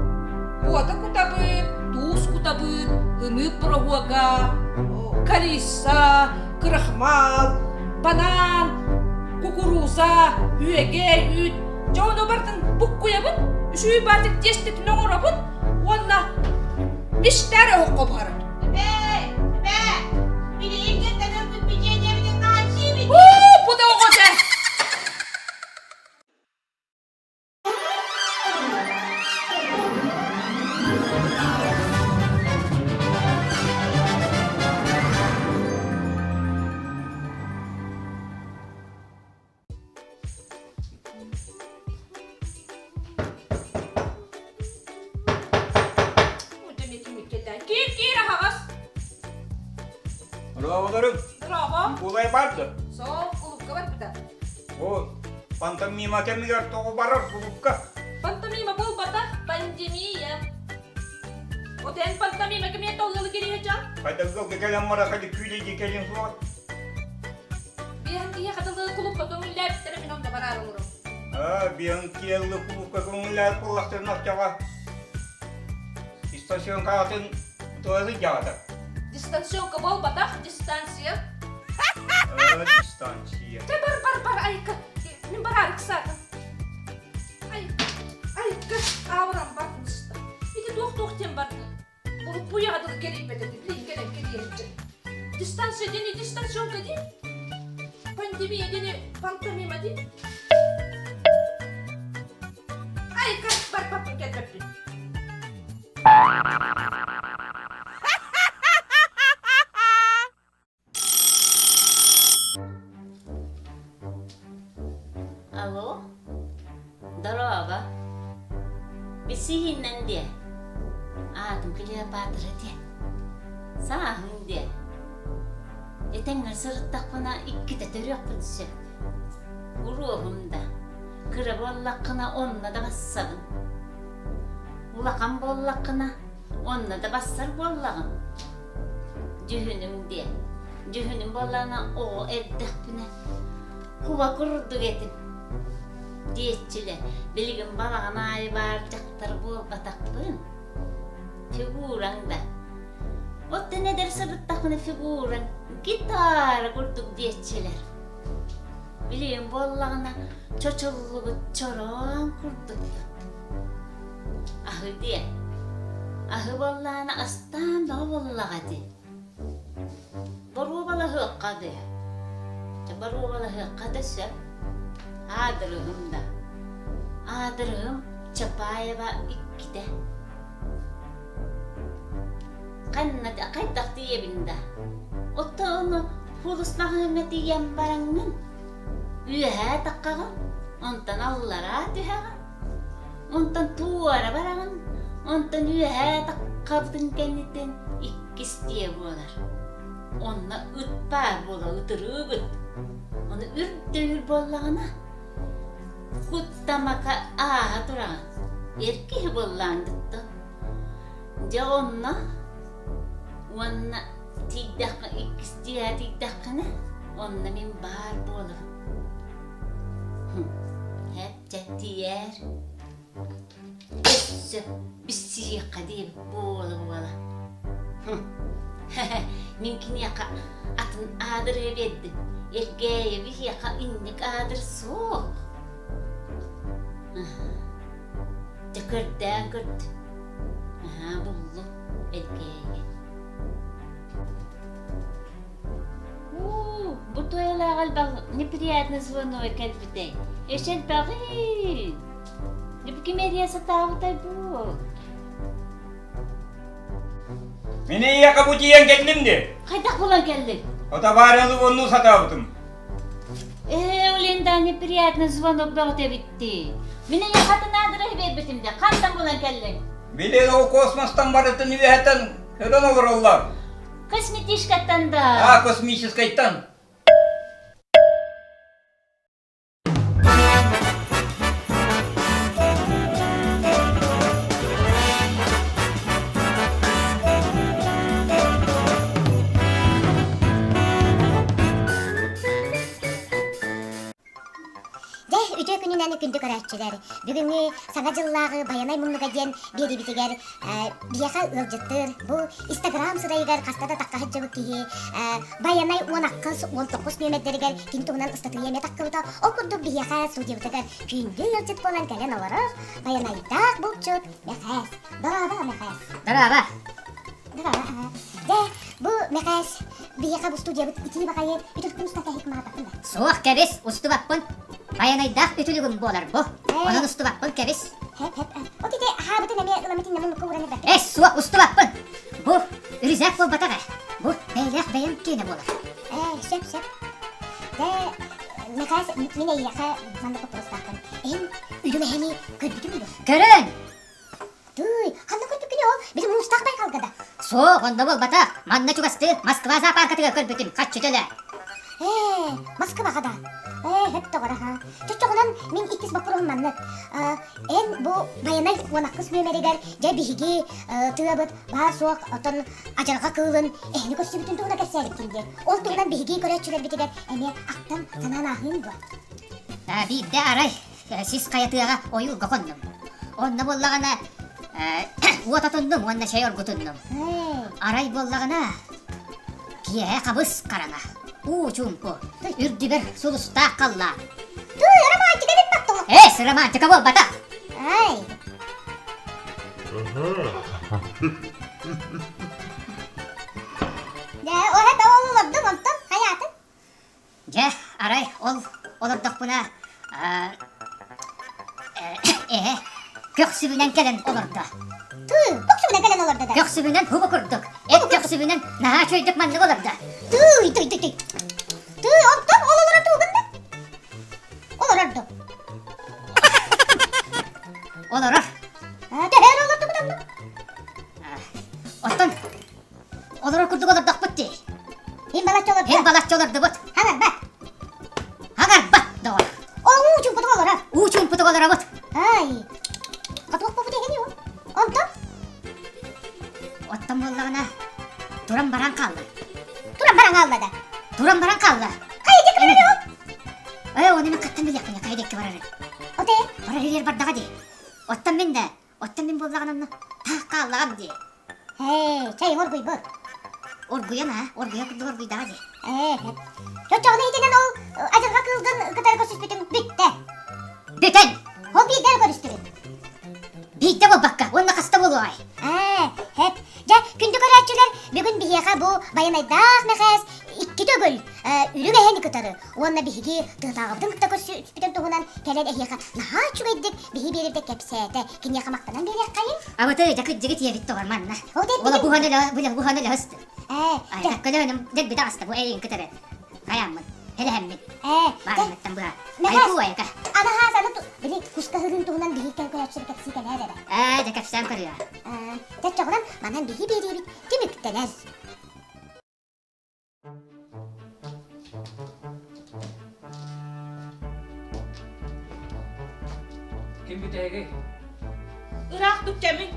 Куота кутабыт, туус кутабыт, ыныык бороһуога, корица, крахмал, банан, кукуруза, үөгэй, үүт. Дьэ ону барытын буккуйабыт, үчүгэй баатык тиэстэтин оҥоробут уонна миштээр оһоххо буһарабыт. Эбээ, эбээ, билигин кэнтэн өлбүт печеньебитин хаһан сиибит? Уу, бу да оҕо дьэ! Киир, киир аһаҕас. Дорооболорун. Дорообо. Кулай барды. Сол, кулукка барбыта. О, пантомима кэмигэр тоҕо барар кулукка? Пантомима буолбатах, пандемия. Вот эн пантомима кэмиэ толлалы кириһэ дьон? Хайдагыл кэлэн бара хadi күүлэйди кэлин суох. Биэһэн киһи хатылыы кулукка көҥүллээбиттэрэ мин онно бараар олорум. Аа, биэһэн киэлли кулукка көҥүллээбит буоллахтарына оччоҕо дистанционкаҕытын туһа сылдьаҕыта. Дистанционка буолбатах, дистанция. Аа, дистанция. Дьэ бар бар бар айка. Мин бараар ыксаатым. Ай, айка, аабырам бар мыста. Ити туох-туох диэн бардын? Уруккуйаҕа дылы кэлийбэт этим, билигин кэлэн кэлиэһиччэ. Дистанция диэни дистанционка дии. Пандемия диэни пантомима дии. Айка, барбаппын кэлбэппин. Алло, дорообо. Билсиһиннэн диэ. Аатым Клеопатра диэ. Сааһым диэ. Этэҥҥэ сырыттахпына иккитэ төрүөхпүн сөп. Уруоһум да. Кыра буоллаххына онно да бассабын. Улахан буоллаххына онно да бассар буоллаҕым. Дьүһүнүм диэн. Дьүһүнүм буоллаҕына оҕо эрдэхпинэ куба курдук этим диэччилэр. Билигин балаҕан аайы баар дьахтар буолбатахпын. Фигураҥ да. Оттон эдэр сырыттахпына фигураҥ гитара курдук диэччилэр. Билигин буоллаҕына чочуллубут чороон курдук. Аһы диэ. Аһы буоллаҕына астаан бөҕө буоллаҕа дии. Боруобалаһыахха дыы. Дьэ боруобалаһыахха да сөп. Аадырыһым да. Аадырыһым Чапаева иккитэ. Ханна хайдах тиийэбин да? Оттон ону Хулус маҕаһыыҥҥа тиийэн бараҥҥын, үөһээ таххаҕын, онтон аллараа түһэҕин, онтон туора бараҕын, онтон үөһээ таххабытын кэнниттэн иккис дьиэ буолар. Онно ыт баар буола ытырыык ыт. Ону үрдэйир буоллаҕына, куттамака ааһа тураҕын. Эр киһи буоллаан дыттан. Дьэ онно уонна тиийдэххэ иккис дьиэҕэ тиийдэххинэ, онно мин баар буоларым. Һэп чэ тиийээр. Өссө билсиһиэххэ диэбит буола-буола. Мин киниэхэ атын аадырыһы биэрдим. Эргээйи биһиэхэ инник аадыр суох. Дьэ көрдөөн көрдүм. Аһаа буллум Элгээйигэ. Уу, бу туойалаах элбэх неприятный звонок кэлбитэй. Эш элбэҕий. Дьэ ким эрийэ сатаабытай бу? Мин эйиэхэ бу тиийэн кэллим дии. Хайдах булан кэллиҥ? Отабаарыны уоннуу сатаабытым. Ээ, Олинда неприятный звонок бөҕөтө эбитти. Мин эйиэхэ атын аадырыһы биэрбитим дии. Хантан булан кэллиҥ? Били ол космостан барытын үөһэтэн көрөн олороллор. Косметичкаттан да. А, космическайтан. Дьэ, үтүө күнүнэн күндү көрөөччүлэр! Бүгүҥҥү Саҥа дьыллааҕы Байанай муннуга диэн биэриибитигэр биһиэхэ ыалдьыттыыр бу Инстаграм сырайыгар хаста да тахха сылдьыбыт киһи Байанай 18 19 нүөмэрдэригэр кини туһунан ыстатыйа эмиэ тахсыбыта. Ол курдук биһиэхэ студиябытыгар күндү ыалдьыт буолан кэлэн олорор Байанайдаах булчут Мэхээс. Дорообо, Мэхээс. Дорообо. Дорообо. Дьэ, бу Мэхээс биһиэхэ бу студиябыт итии баҕайы үтүлүктэн устата иһит маатаппын да. Суох, кэбис, устубаппын. Байанайдаах үтүлүгүм буолар бу. Онон устубаппын, кэбис. Хэп, хэп. От ити аһаабытын эмиэ ыламытын намын ууран эрбэккэ. Эс, суох, устубаппын. Бу үрүзээк буолбатах ээ. Бу бэйэлээх бэйэм киэнэ буолар. Ээ, сөп, сөп. Дэ, Мэхээс, мин эйиэхэ маннык боппуруостаахпын. Эн үрүҥ эһэни көрбүтүҥ дуо? Көрөн! Тыый, ханна көрбүккүнүй ол? Били муустаах байҕалга да. Суох, онно буолбатах. Манна чугастыы Москва зоопаркатыгар көрбүтүм, хаччы төлөө. Ээ, Москваҕа да. Ээ, хөп тоҕор аха. Чоччоҕунан мин иккис боппуруоһум маннык. Эн бу Байанай уонаккыс нүөмэригэр дьэ биһиги тыабыт баар-суох оттон адьырҕа кыылын эһини көрсүбүтүн туһунан кэпсээбиккин диэн. Ол туһунан биһиги көрөөччүлэрбитигэр эмиэ ахтан санаан ааһыын дуо? Биирдэ арай сис хайатыаҕа ойуурга хоннум. Онно буоллаҕына уот отуннум уонна чэй оргутуннум. Арай буоллаҕына киэһэ хабыс хараҥа, уу чуумпу, үрдүбэр сулустаах халлаан. Тыы, романтика эбит баттоҕо. Эс, романтика буолбатах. Ай. Дьэ, оһэ ол олордуҥ онтон хайаатын? Дьэ, арай ол олордохпуна эһэ көхсүбүнэн кэлэн олордо. Тыы, көхсүбүнэн кэлэн олордо да? Көхсүбүнэн хубу курдук. Эт көхсүбүнэн наһаа үчүгэйдик маннык олордо. Тыый, тый, тый, тый. Тыы, онтон ол олорор тугун да? Олорор ду. Олорор. Төһөр олордубут онно? Оттон Олорор курдук олордохпут дии. Һин балачча олордо. Һин балачча олордубут. Хаҥарбат. Хаҥарбат, доҕор. Ол уу чуумпутук олорор. Уу чуумпутук олоробут. Ай. Хотуох буолбут эһэни ол. Онтон? Оттон буоллаҕына туран баран хаалла. Туран баран хаалла да? Туран баран хаалла. Хайа диэки барар ол? Ээ, ону мен хаттан билиэхпин, хайа диэки барарын. Оте? Барар иһигэр бардаҕа дии. Оттон мин да, оттон мин буоллаҕына онно таах хааллаҕым дии. Ээ, чэй оргуйбут. Оргуйан аа, оргуйа курдук оргуйдаҕа дии. Ээ, чоччоҕуна итинэн ол адьырҕа кыылгын кытта Байанайдаах Мэхээс икки төгүл үрүҥ эһэни кытары уонна биһиги тыатааҕыбытын кытта көрсүспүтүн туһунан кэлэн эһиэхэ наһаа үчүгэйдик биһи биэрэрдэ кэпсээтэ. Киниэхэ махтанан биэриэххэйиҥ. Абыты дьакыт-дьигит ийэбит тоҕор манна. Ола буһан өлө буһан өлөһөс. Ээ, Көлөөнүм дэлби таҕыста бу эйигин кытары. Хайааммын, хэлэһэммин. Ээ, Баарыҥҥыттан быһа. Мэхээс, Айку айка. анаһаас аны били куска ыһыгын туһунан биһи көрөөччүлэр кэпсии кэлээр эрэ. Ээ, дьэ кэпсээн көрүө. Ээ, чоччоҕунан манан биһи биэриибит түмүктэнэр. Ким бүтэһигий? Ыраах түккэмин.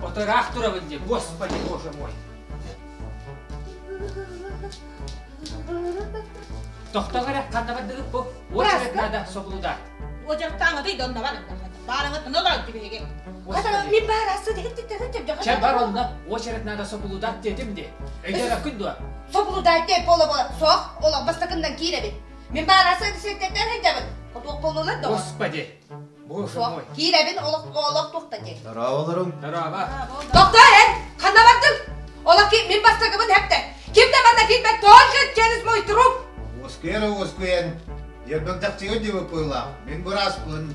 Ото ыраах турабын дии, господи боже мой. Тохтоо эрэ, ханна бардыгыт бу? Очередь надо соблюдать. Уочараттааҥытый да онно барыҥ. Баарыҥыт онно барыҥ биһиги. Мин баар асы Чэ бар онно, очередь надо соблюдать диэтим дии. Өйдөөбөккүн дуо? Соблюдать диэн буола-буола суох, олох бастакыннан киирэбин. Мин баар асы сирдэттэн сылдьабын. Хотуох буоллулар да. Господи, боже мой. Киирэбин олох олох туохта диэн. Здорово, Здорово. Доктор эн, ханна бардыҥ? Олох ки мин бастакыбын хэптэ. Ким да манна киирбэт только через мой труп. Уоскуйар уоскуйан, Дьэрбэҥдэхчигэ диэбит Мин бырааспын.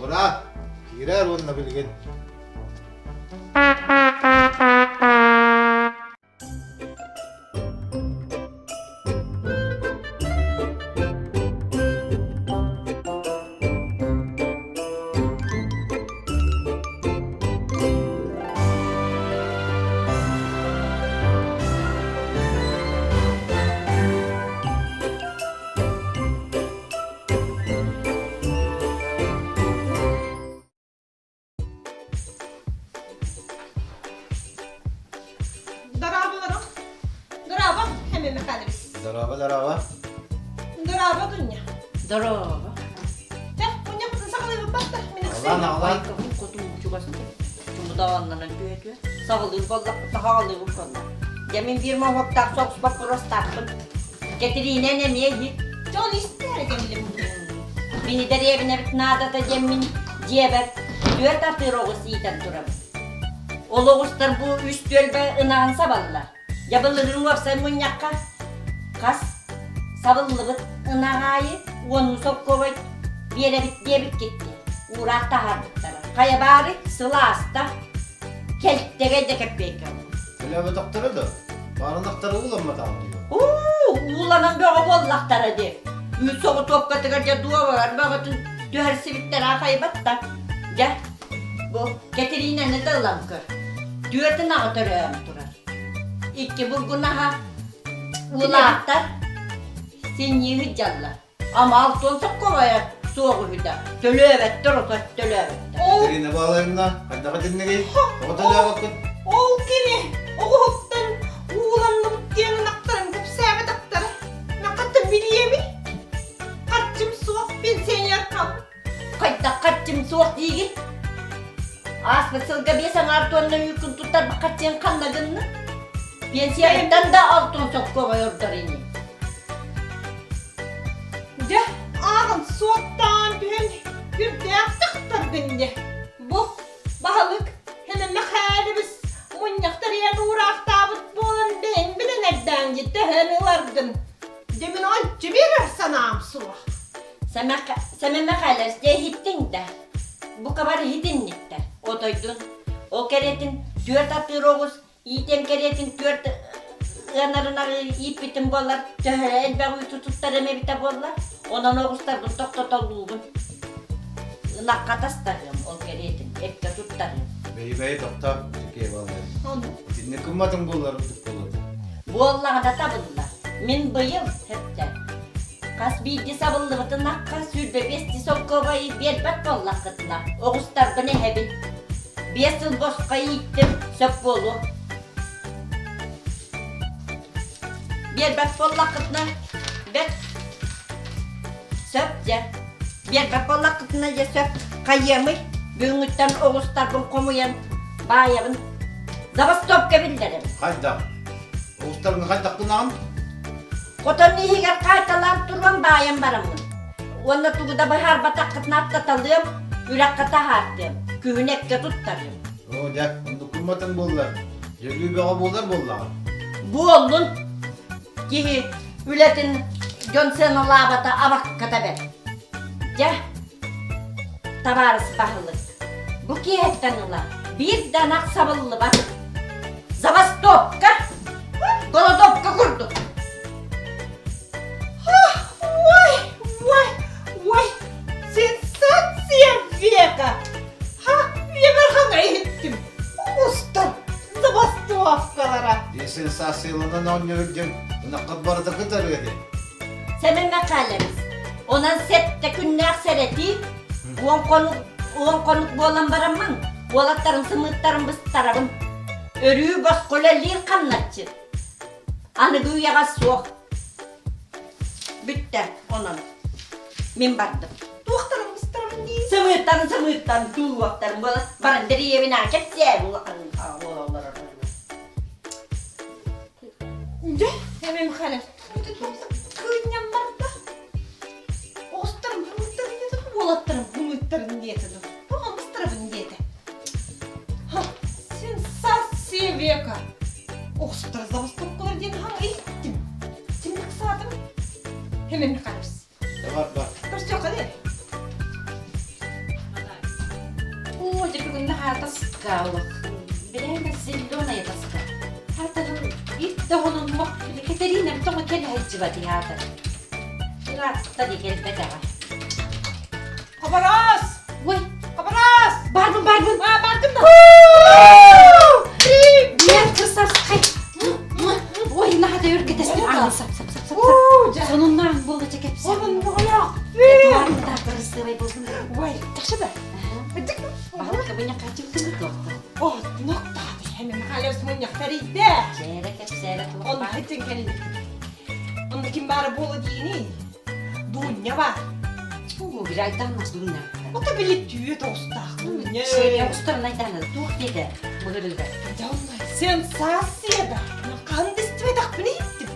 Ура! Киирээр уонна билигин. Дорооболору. Дорообо, Хэмэ Михайлович. Дорообо, дорообо. Дорообо, Дуня. Дорообо. Чэ, мунньахпытын саҕалыыбыт да, мин Аҕалан, аҕалан. Кутум чугас чумудааннанан түһэ-түһэ саҕалыыр буоллахпыт саҕалыыбын буолла. Дьэ мин биир моһуоктаах соҕус боппуруостаахпын. Кэтириинэн эмиэ иһит. Дьон истээр кэллим. Биһи дэриэбинэбит наадата диэммин дьиэбэр түөрт атыыр оҕус иитэн турабын. Ол оҕустар бу үс түөлбэ ынаҕын сабаллар. Дьэ былырыын уопсай мунньахха хас сабыллыбыт ынах аайы уонну солкуобай биэрэбит диэбиккит дии. Уураах таһаарбыттара. Хайа баары сыл ааста, кэлтэгэй да кэппиэйкэ Төлөөбөтөхтөрө да, баарынахтара ууламматаҕым дии. Уу, ууланан бөҕө буоллахтара дии. Үүт соҕотуопкатыгар дьэ дуобалар бөҕөтүн түһэрсибиттэр аахайбат да. Дьэ, бу Кэтириинэни да ылан көр. Түөрт ынаҕы төрөөн турар. Икки бургунаһа уулаахтар синньии сылдьаллар. Ама алтан соккобайа суох үһү да, төлөөбөттөр ото төлөөбөттөр. Катерина Павловна, хайдах итиннигий? Тоҕо төлөөбөккүт? Ол кини оҕуһуттан ууланныбыт диэн ынахтарын кэпсээбэтэхтэрэ. Наката билиэмий? Харчым суох пенсионеркам. Хайдах харчым суох диигин? Ааспыт сылга биэс аҥаар туонна үүккүн туттарбыт харчыҥ ханна гынна? Пенсияттан да алтан соккобай ордор ини. Дьэ, ааҕын суоттаан түһэн үрдээх тахтаргын дьэ. Бу баһылык Хэмэ Мэхээлибис мунньах тэрийэн уураахтаабыт буолан бэйэҥ билэн эрдээн дьэ төһөн ыларгын. Дьэ мин ончу биэрэр санаам суох. Сэмэ Мэхээлэс дьэ иһиттиҥ да? Бука бары иһитинниктэр. Отойдун. Ол кэриэтин түөрт атыыр оҕус Иитиэм кэриэтин түөрт ыанарынаҕы ииппитим буоллар, төһө элбэх үүтү туттарым эбитэ буолла. Онон оҕустарбын тохтотолуубун. Ынахха тастарыам ол кэриэтин, эккэ туттарыам. Бэйи-бэйи тохтоо, Сергей Иванович. Итинник гымматыҥ буоллар ордук буолуо. Буоллаҕына табыллар. Мин быйыл, хэптэ, хас биирдии сабыллыбыт ынахха 25 солкуобайы биэрбэт буоллаххытына, оҕустарбын эһэбин. Биэс сыл босхо ииттим, сөп буолуо. Биэрбэт буоллаххытына, бэт. Сөп дьэ. Биэрбэт буоллаххытына дьэ сөп. Хайыамый? Бүгүҥҥүттэн оҕустарбын хомуйан баайабын. Забастовка биллэрим. Хайдах? Оҕустаргын хайдах гынаҕын? Хотон иһигэр хаайталаан туруом баайан бараммын. Уонна тугу да быһаарбатаххытына аттаталыам, үрэххэ таһаартыам, күһүн эккэ туттарыам. Оо, дьэ, оннук гымматыҥ буоллар, дьөлүү бөҕө буолар буоллаҕа. Буоллун киһи үлэтин дьон сыаналаабата абакката бэрт. Дьэ, табаарыс баһылык, бу киэһэттэн ыла биир да ынах сабыллыбат. Забастовка, голодовка курдук. Ой, ой, ой, сенсация века! Ха, үйэбэр хаҥа иһиттим. Устар забастовкалара. Дии сенсацияланан оонньуур диэн ынаххыт барыта кытарыа дии. Сэмэн Михайлович, онон сэттэ күннээх сэрэтии, уон хонук, уон хонук буолан бараммын, уолаттарын сымыыттарын быстарабын. Өрүү босхо үлэлиир хамначчыт. Аныгы үйэҕэ суох. Бүттэ, онон. Мин бардым. Туохтарын быстарабын дии? Сымыыттарын сымыыттан тууруохтарын буола баран дэриэбинэҕэ кэпсээн улахан олорор. Дьэ, эмим халер. Кыынньам барда. Оҕустарым хымыттарын диэтэ, уолаттарым хымыттарын диэтэ. Тоҕо быстарабын диэтэ. Сенсация века! Оҕустар забастовкалар диэн хаҥ иһиттим. Син ыксаатым. Хэмэн Михайлович. Бар бар. Көрсүөххэ диэри. Оо, дьэ бүгүн наһаа тоска олох. Билээн зеленая тоска. Хаатарын биир да хонунмох били Кэтэриинэм тоҕо кэлэ сылдьыбат иһаата. Ыраатта дии кэлбэтэҕэ. Хабарас! Ой! Хабарас! Барбын, барбын! А, бардым да! Привет, красавскай! Ой, наһаа да өр кэтэстим. Ааны сап, сап, сап, сап, сап. Сонуннаан буола чэ кэпсэ. Сонун буолуох. Эдуард да кырасыабай болдун. Ой, тахшы да. Баһылык мунньахха чыптыгы туохта. О, ноктаады. Хэмэ Михайлович мунньах тэрийдэ. Чээрэ кэпсээрэ туох Онно хитин кэлли. Онно ким баара буола диини. Дуунньа баар. Уу, били айдааннах Дуунньа. Ото били түйэ тоҕустаах Дуунньа. Сиэри оҕустарын айдаана туох диэтэ быһырыыга. Сенсация да. Хаһан да истибэтэхпин иһиттим.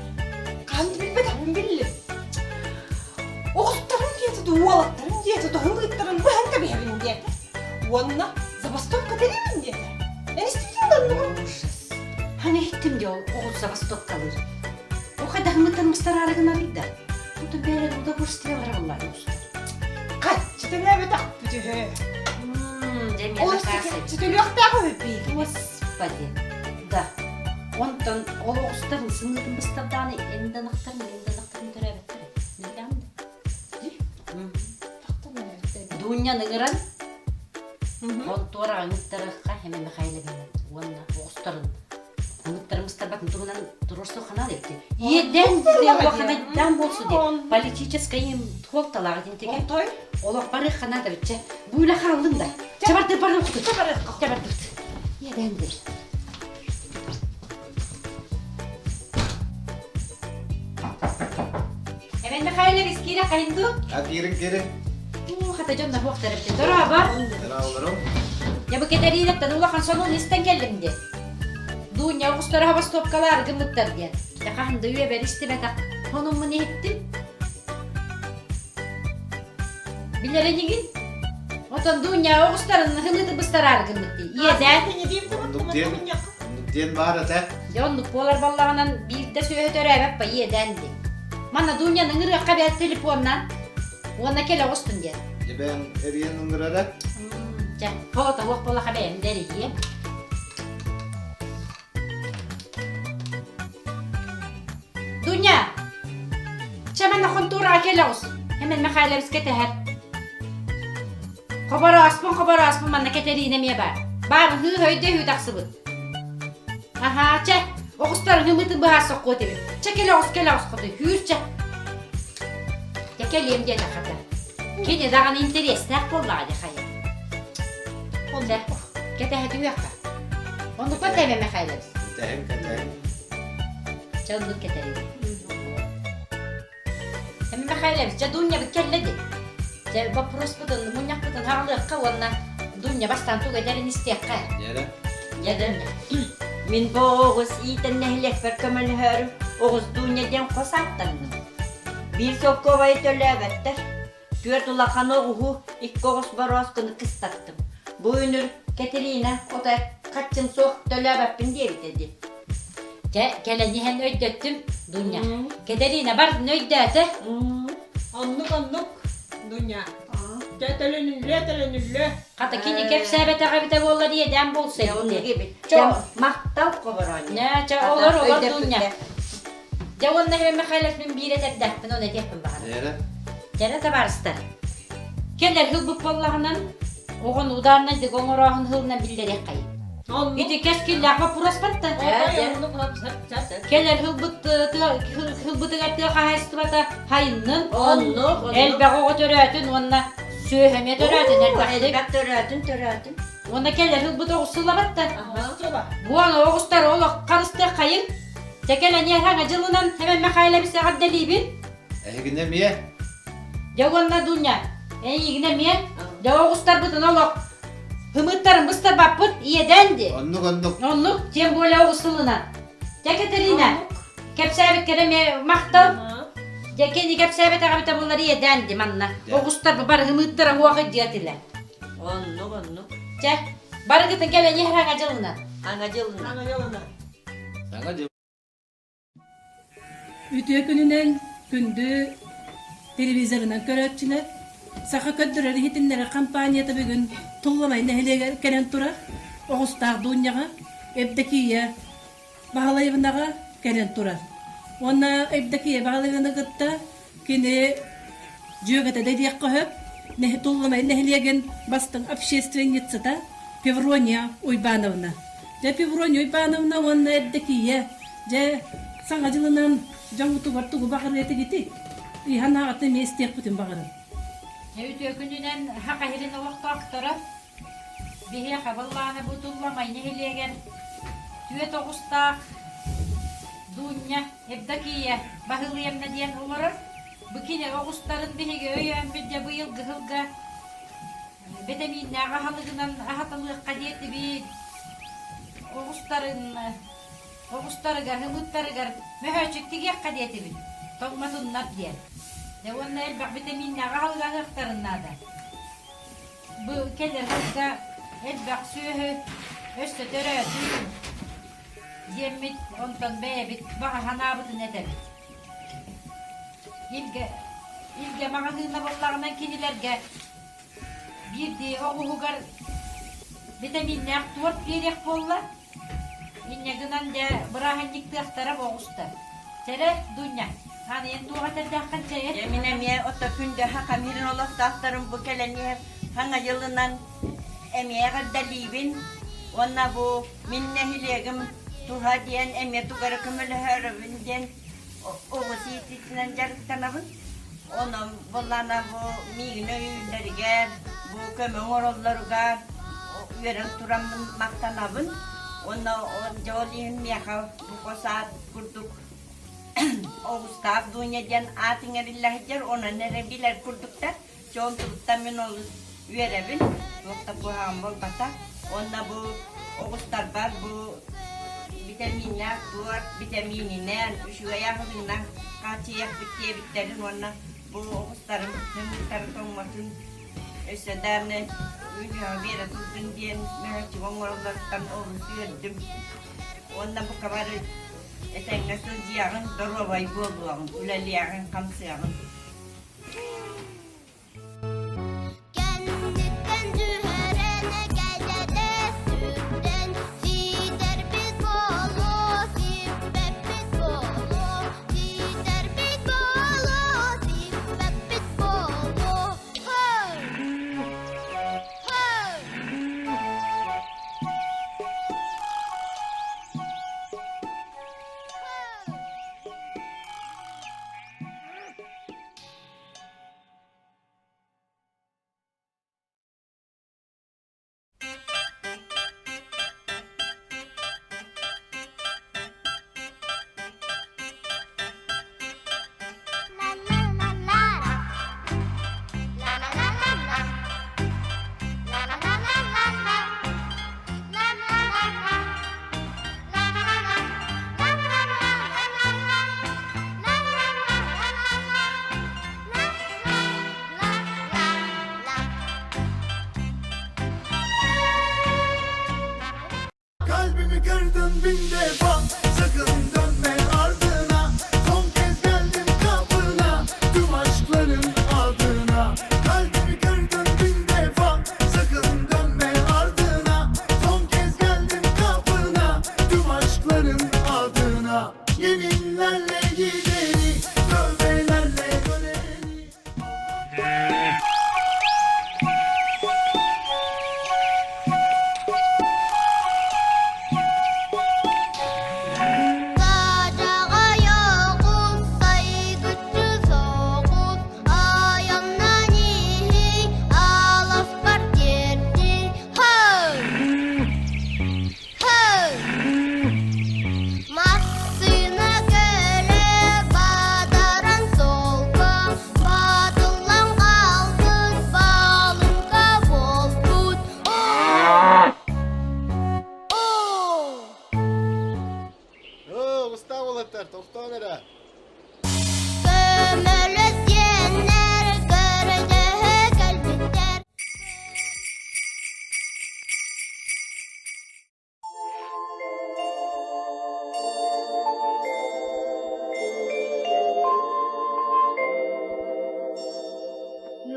Хаһан да билбэтэхпин биллим. Оҕустарын диэтэ да уолаттарын диэтэ да ыһыҥыттарын быһан кэбиһэбин диэтэ. Уонна забастовка тэрийэбин диэтэ. Эн истибитиҥ да оннугу? Ужас. Ханы иһиттим дии ол оҕус забастовкалыыр. О хайдаһымыттан мустараары гынарый да? Ото бэйэлэр удовольствие бараллар устар. Хаччытын эбэтэх бүтүһэ. Дьэ Ол сүтүлүөхтээх үһү Господи. Да. Онтон ол оҕустарын сымыытын быстардааны энданахтарын энданахтарын төрөөбөттөр. Билэҕин да? Дуунньан ыҥыран хонтуораҕа ыҥыттарыахха Эмэ Михайловна уонна оҕустарын ыҥыттарын быстарбатын туһунан туруорсуох ханаал эбит. Иэдээн улаханайдаан буолсу диэн политическай суолталаах итинтигэ. Олох барыах ханаада битчэ. Бу үлэ хааллын да. Чабарды барыахпыт. Чабардыбыт. Иэдээн дир. Эмэн Михайлович киирэ хайынду? А киирин киирин. Уу, хата дьоннор хуохтар эбит. Дорообо. Дорооболорум. Я бу Кэтэриинэттэн улахан сонун истэн кэллим диэн. Дуунньа оҕустара хобостуопкалаары гыммыттар диэн. Дьэ хаһан да үөбэр истибэтэх сонуммун иһиттим. Билэр инигин? Отон Дуунньа оҕустарын хымыты быстараары гыммыт дии. Иэдээн. Оннук диэн, оннук диэн баар этэ. Дьэ оннук буолар баллаҕынан биирдэ сүөһү төрөөбөт па иэдээн дии. Манна Дуунньаны ыҥырыахха бэт телефоннан. Уонна кэлэ оҕустун диэн. Дьэ бэйэҥ эрийэн ыҥырара. Дьэ, холото уох буоллаха бэйэм да эрийиэм. Дуня! Чэ, манна хонтуураҕа кэлэ оҕус. Эмэн Михайловичка тэһэр. Хоборооспун, хоборооспун, манна Кэтэриинэ эмиэ баар. Баар ыһыы өйдө үһү тахсыбыт. Аһаа, чэ, оҕустар ыһымытын быһаас соккуот эбит. Чэ, кэлэ оҕус, кэлэ оҕус хоту, хүүр чэ. Дьэ, кэлиэм диэтэ хата. Кини даҕаны интэриэстээх буоллаҕа дии хайа. Дьэ, кэтэһэ түһүөххэ. Оннукка тэбэ Михайлович. Кэтэһин, кэтэһин. Чэ, оннук кэтэһин. Эми Михайлович, дьэ Дуннябыт кэллэ дии. Дьэ, боппуруоспутун, мунньахпытын хаҕылыахха уонна Дуня бастаан тугу этэрин истиэххэ. Дьэ Дьэ, Дуня. Мин бу оҕус иитэн нэһилиэкпэр көмөлөһөөрү оҕус Дуня диэн хос ааттанным. Биир солкуобайы төлөөбөттөр. Түөрт улахан оҕуһу, икки оҕус борооскуну кыстаттым. Бу үнүр Кэтэриинэ отой хаччым суох төлөөбөппүн диэбитэ дии. Чэ, кэлэн иһэн өйдөттүм, Дуня. Кэтэриинэ бар, өйдөөтө. Оннук, оннук, Дуня. Чэ, төлөнүллүө, төлөнүллүө. Хата кини кэпсээбэтэх эбитэ буоллар иэдээн буолса эбит. Чэ, махтал хобороонньу. Чэ, олор, олор, Дуня. Дьэ уонна Иван Михайлович мин биир этэрдээхпин, ону этиэхпин баҕарабын. Дьэрэ табаарыстар, кэлэр һылбыт буоллаҕынан, оҕону удааннайдык оҥорооһун һылынан биллэриэххэйин. Ити кэскиллээх боппуруос батта. Кэлэр һылбыт һылбытыгар тыа хаһаайыстыбата хайыннын, элбэх оҕо төрөөтүн уонна сүөһэ эмиэ төрөөтүн элбэхтик. Элбэх төрөөтүн, төрөөтүн. Уонна кэлэр һылбыт оҕус сылабатта. Буон оҕустар олох харыстыаххайын. Дьэ кэлэн иһэҥ дьылынан Эмэн Михайлович эҕэрдэлиибин. Эһигинэ эмиэ? Дьэ уонна Дуня, эйигинэ эмиэ. Дьэ оҕустарбытын олох һымыттарын быстарбаппыт иэдээн ди. Оннук, оннук. Оннук, тем более оҕус сылынан. Дьэ Катерина, кэпсээбиккэр эмиэ махтал. Дьэ кини кэпсээбэтэҕэ эбитэ буоллар иэдээн ди манна. Оҕустар бары һымыттара уох идиэтилэр. Оннук, оннук. Чэ, барыгытын кэлэн иһэр аҥа дьылынан. Аҥа дьылынан. Аҥа дьылынан. Саҥа дьыл Үтүө күнүнэн күндү телевизорынан көрөөччүлэр! Саха көрдөрөр иһитиннэрэр компанията бүгүн Тулламай нэһилиэгэр кэлэн турар Оҕустаах Дуунньаҕа, Евдокия Баһылаевнаҕа кэлэн турар. Уонна Евдокия Баһылаевнаны кытта Кини дьүөгэтэ да диэххэ сөп, Туллумай нэһилиэгин бастыҥ общественницата Певрония Уйбановна. Дьэ, Певрония Уйбановна уонна Эрдэкиийэ, дьэ, Саҥа дьылынан дьоҥҥутугар тугу баҕарыа этигитий? Ыйыһан аҕатын эмиэ истиэхпитин баҕарым. Үтүө күнүнэн Саха сирин олохтоохторо Биһиэхэ быллааны бу Тулламай нэһилиэгэр түөрт оҕустаах Дуунньа Евдокия Баһылыйамна диэн олорор. Бу кини оҕустарын биһиги өйөөммүт дьэ быйылгы сылга битэмииннээх аһылыгынан аһатылыахха диэтибит. Оҕустарын оҕустарыгар, ымыттарыгар мөһөөччүк тигиэххэ диэтибит. Тоҥмотуннар диэн. Дьэ уонна элбэх битэмииннээх аһылыгы аһыахтарын наада. Бу кэлэр сылга элбэх сүөһү өссө төрөөтүн диэммит, онтон бэйэбит баҕа санаабытын этэбит. Илгэ, илгэ маҕаһыына буоллаҕына кинилэргэ биирдии оҕуһугар битэмииннээх туорт биэриэх буолла. Инньэ гынан дьэ бырааһынньыктыахтара оҕуста. Чэрэ, Дуня, аныйан туох этэрдээххин чэйэ? Дьэ мин эмиэ ото күндү хакамирин олохтоохторун бу кэлэн иһэр Саҥа дьылынан эмиэ эҕэрдэлиибин уонна бу мин нэһилиэгим туһа диэн эмиэ тугу эрэ көмөлөһөрөбүн диэн оҕус иитиитинэн дьарыктанабын. Онон буоллаҕына бу миигин өйүүллэригэр, бу көмө оҥороллоругар үөрэн тураммын махтанабын. Уонна дьэ ол иһин миэхэ бу хос аат курдук Оҕустаах Дуня диэн аат иҥэриллэ сылдьар, онон эрэ билэр курдуктар. Дьэ онтубуттан мин олус үөрэбин, туох да куһаҕан буолбата. Уонна бу оҕустарбар бу битэмииннээх туорт битэмиининэн, үчүгэй аһылыгынан хааччыйыахпыт диэбиттэрин уонна бу оҕустарым хымыттара тоҥмотун өссө даҕаны үүнүөҕэ биэрэ турдун диэн мөһөөччүк оҥороллоруттан олус үөрдүм. Уонна бука бары этэҥҥэ сылдьыаҕыҥ, доруобай буолуоҕуҥ, үлэлиэҕиҥ, хамсыаҕыҥ. Кэнниттэн түһэрэн кэлэтэ сүрдэн ситэрбит буолуо, сиппэппит буолуо, ситэрбит буолуо, сиппэппит буолуо. Хой! Хой! Kalbimi kırdın bin defa sakın.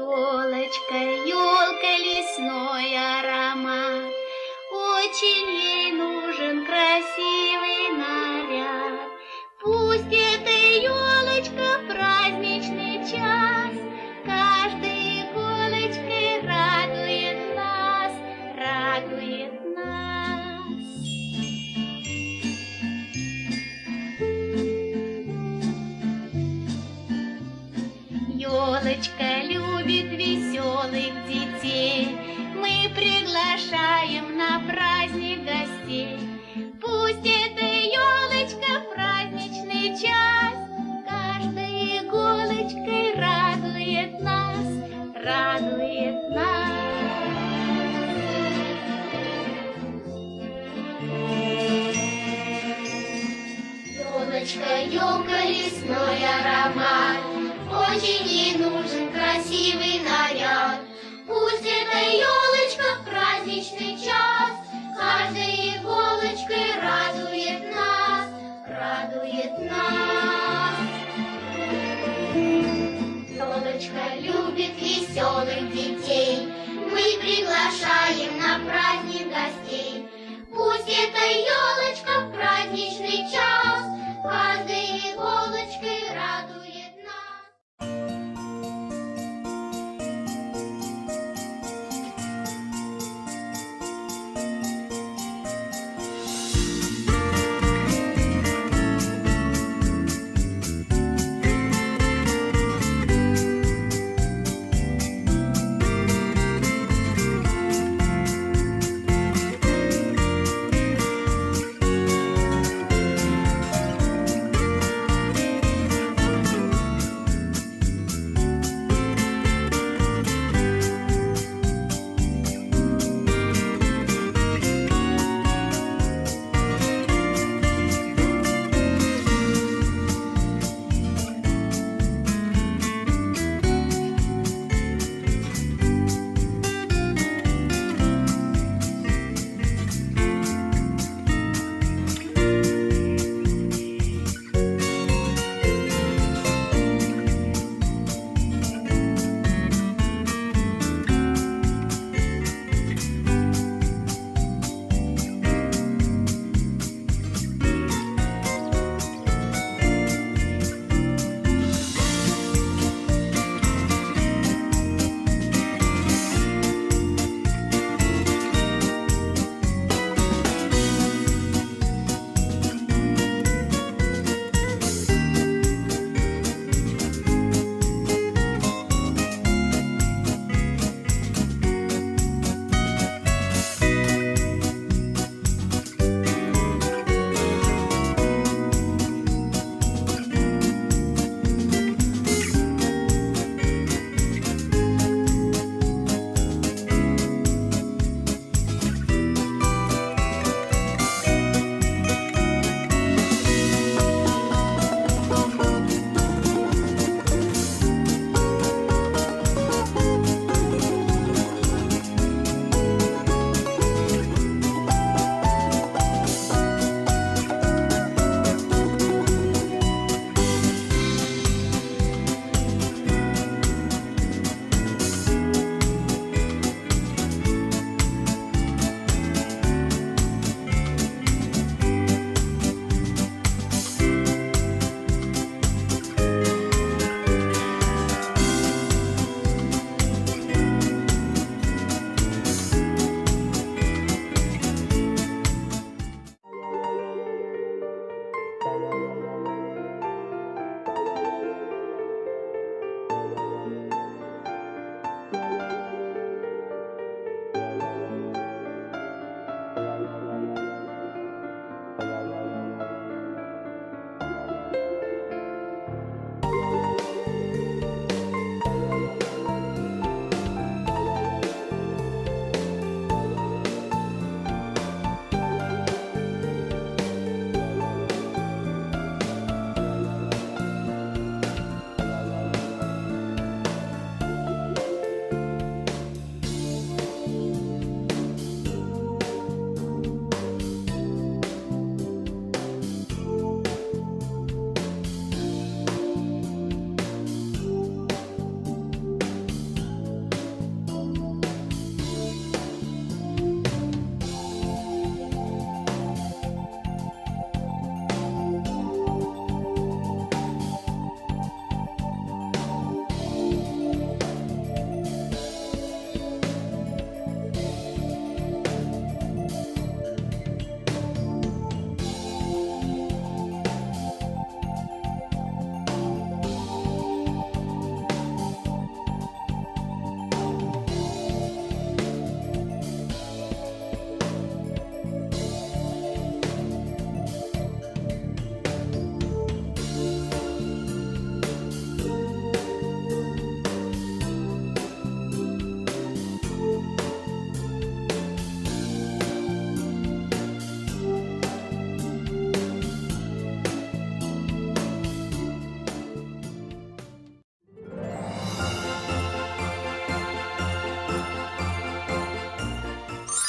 Елочка, елка, лесной аромат, Очень ей нужен красивый наряд. Пусть эта елочка в праздничный час Каждой иголочкой радует нас, радует нас. Елочка любит веселых детей, Мы приглашаем на праздник гостей. Пусть эта елочка в праздничный час Каждой иголочкой радует нас, радует нас. Елочка, елка, лесной аромат, Очень ей нужен красивый наряд. Пусть эта елочка в праздничный час Каждой иголочкой радует нас, радует нас. Елочка любит веселых детей, Мы приглашаем на праздник гостей. Пусть эта елочка в праздничный час Каждой иголочкой радует нас.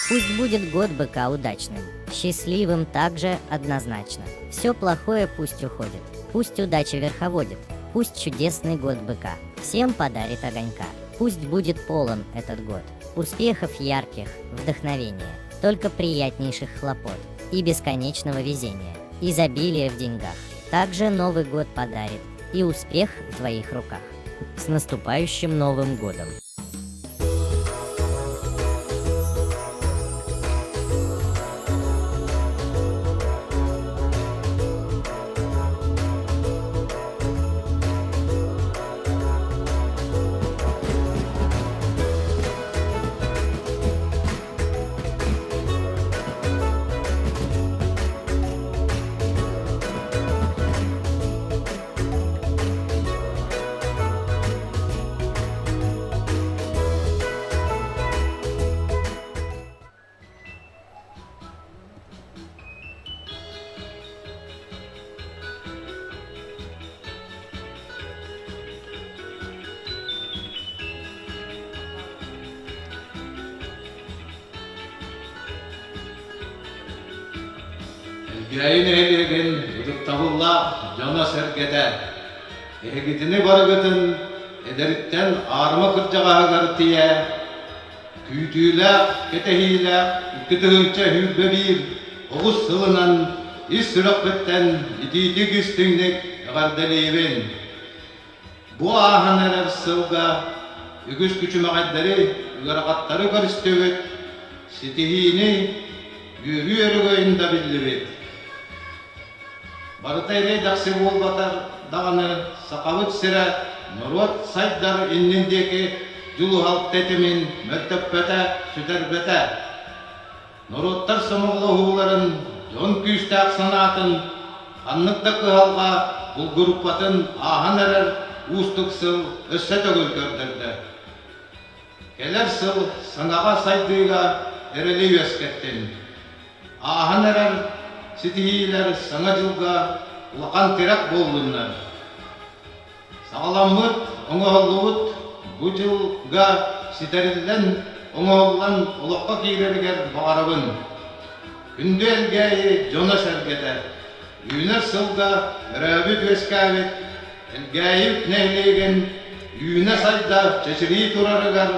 Пусть будет год быка удачным, счастливым также однозначно. Все плохое пусть уходит, пусть удача верховодит, пусть чудесный год быка всем подарит огонька. Пусть будет полон этот год. Успехов ярких, вдохновения, только приятнейших хлопот и бесконечного везения, изобилия в деньгах. Также Новый год подарит и успех в твоих руках. С наступающим Новым годом! Элгээйи нэһилиэгин ытыктабыллаах дьоно-сэргэтэ, эһигитини барыгытын эдэриттэн аарыма кырдьаҕаһыгар тиийэ Күүтүүлээх, кэтэһиилээх 2021 оҕус сылынан ис сүрэхпиттэн итиитик истиҥник эҕэрдэлиибин. Бу ааһан эрэр сылга үгүс күчүмэҕэйдэри, ыарахаттары көрүстүбүт, ситиһиини, үөрүү өрөгөйүн да биллибит. Барыта эриэ-дэхси буолбатар даҕаны Сахабыт сирэ норуот сайдар иннин диэки дьулуһал тэтимин мөлтөппөтө, сүтэрбэтэ. Норуоттар сомоҕолоһууларын, дьон күүстээх санаатын, ханнык да кыһалҕа булгуруппатын ааһан эрэр уустук сыл өссө төгүл көрдөрдө. Кэлэр сыл саҥаҕа сайдыыга эрэли үөскэттин. Ааһан эрэр ситиһиилэр Саҥа дьылга улахан тирэх буоллуннар. Саҕаламмыт, оҥоһуллубут бу дьылга ситэриллэн, оҥоһуллан олоххо киирэригэр баҕарабын. Күндү Элгээйи дьоно-сэргэтэ, үүнэр сылга төрөөбүт-үөскээбит Элгээйи нэһилиэгин үүнэ-сайда чэчирии турарыгар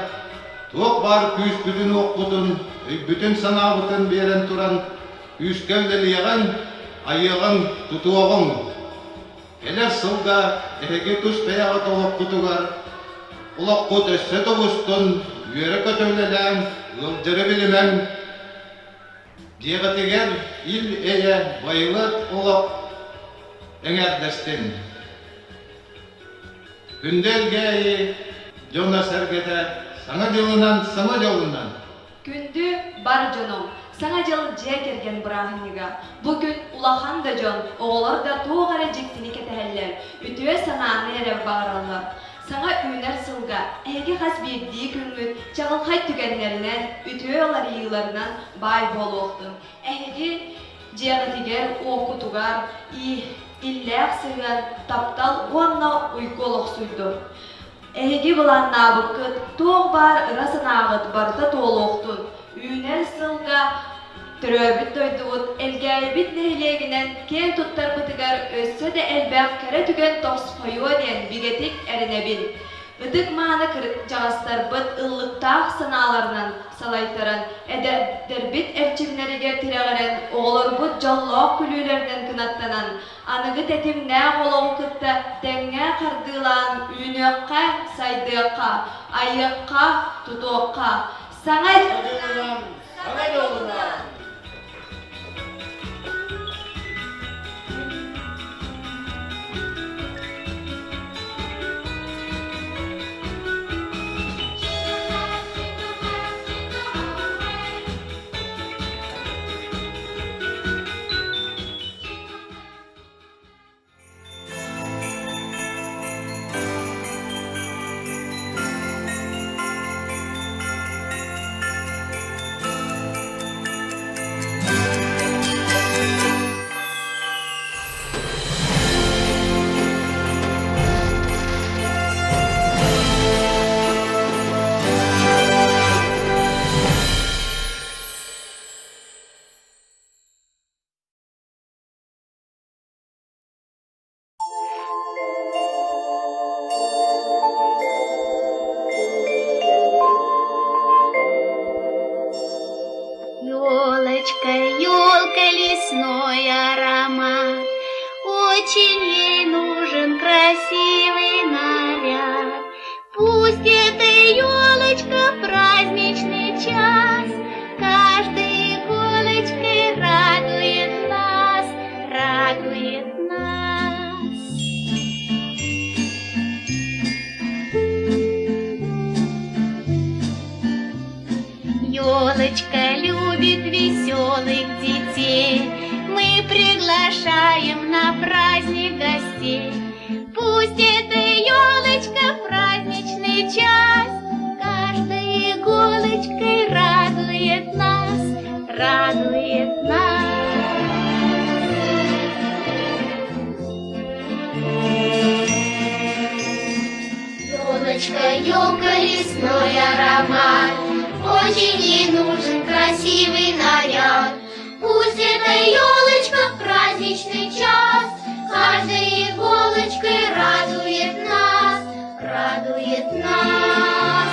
туох баар күүспүтүн-уохпутун, өйбүтүн-санаабытын биэрэн туран күүскэ үлэлиэҕиҥ, айыаҕыҥ, тутуоҕуҥ. Кэлэр сылга эһиги тус бэйэҕит олоххутугар олоххут өссө тобустун, үөрэ-көтө үлэлээҥ, ыалдьары билимэҥ, Дьиэҕитигэр ил-эйэ байылыат олох эҥэрдэстин. Күндү Элгээйи дьоно-сэргэтэ Саҥа дьылынан, саҥа дьолунан! Күндү бар дьонум, Саҥа дьыл дьиэ кэргэн бырааһынньыга. Бу күн улахан да дьон, оҕолор да туох эрэ дьиктини кэтэһэллэр, үтүө санааны эрэ баҕараллар. Саҥа үүнэр сылга эһиги хас биирдии күҥҥүт чаҕылхай түгэннэринэн, үтүө уларыйыыларынан баай буолуохтун. Эһиги дьиэҕитигэр, уоккутугар иллээх сыһыан, таптал уонна уйгу олохсуйдун. Эһиги былааннаабыккыт, туох баар ыра санааҕыт барыта туолуохтун. Үүнэр сылга төрөөбүт дойдубут Элгээйибит нэһилиэгинэн киэн туттарбытыгар өссө да элбэх кэрэ түгэн тосхойуо диэн бигэтик эрэнэбин. Ытык-мааны кырдьаҕастарбыт ыллыктаах санааларынан салайтаран, эдэрдэрбит эрчимнэригэр тирэҕирэн, оҕолорбут дьоллоох күлүүлэринэн кынаттанан, аныгы тэтимнээх олоҕу кытта тэҥҥэ хардыылаан үүнүөххэ, сайдыахха, айыахха, тутуохха. Саҥа дьылынан, саҥа дьолунан! праздничный час каждой иголочкой радует нас, радует нас. Елочка, елка, лесной аромат, Очень ей нужен красивый наряд. Пусть эта елочка в праздничный час Каждой иголочкой радует нас, радует нас.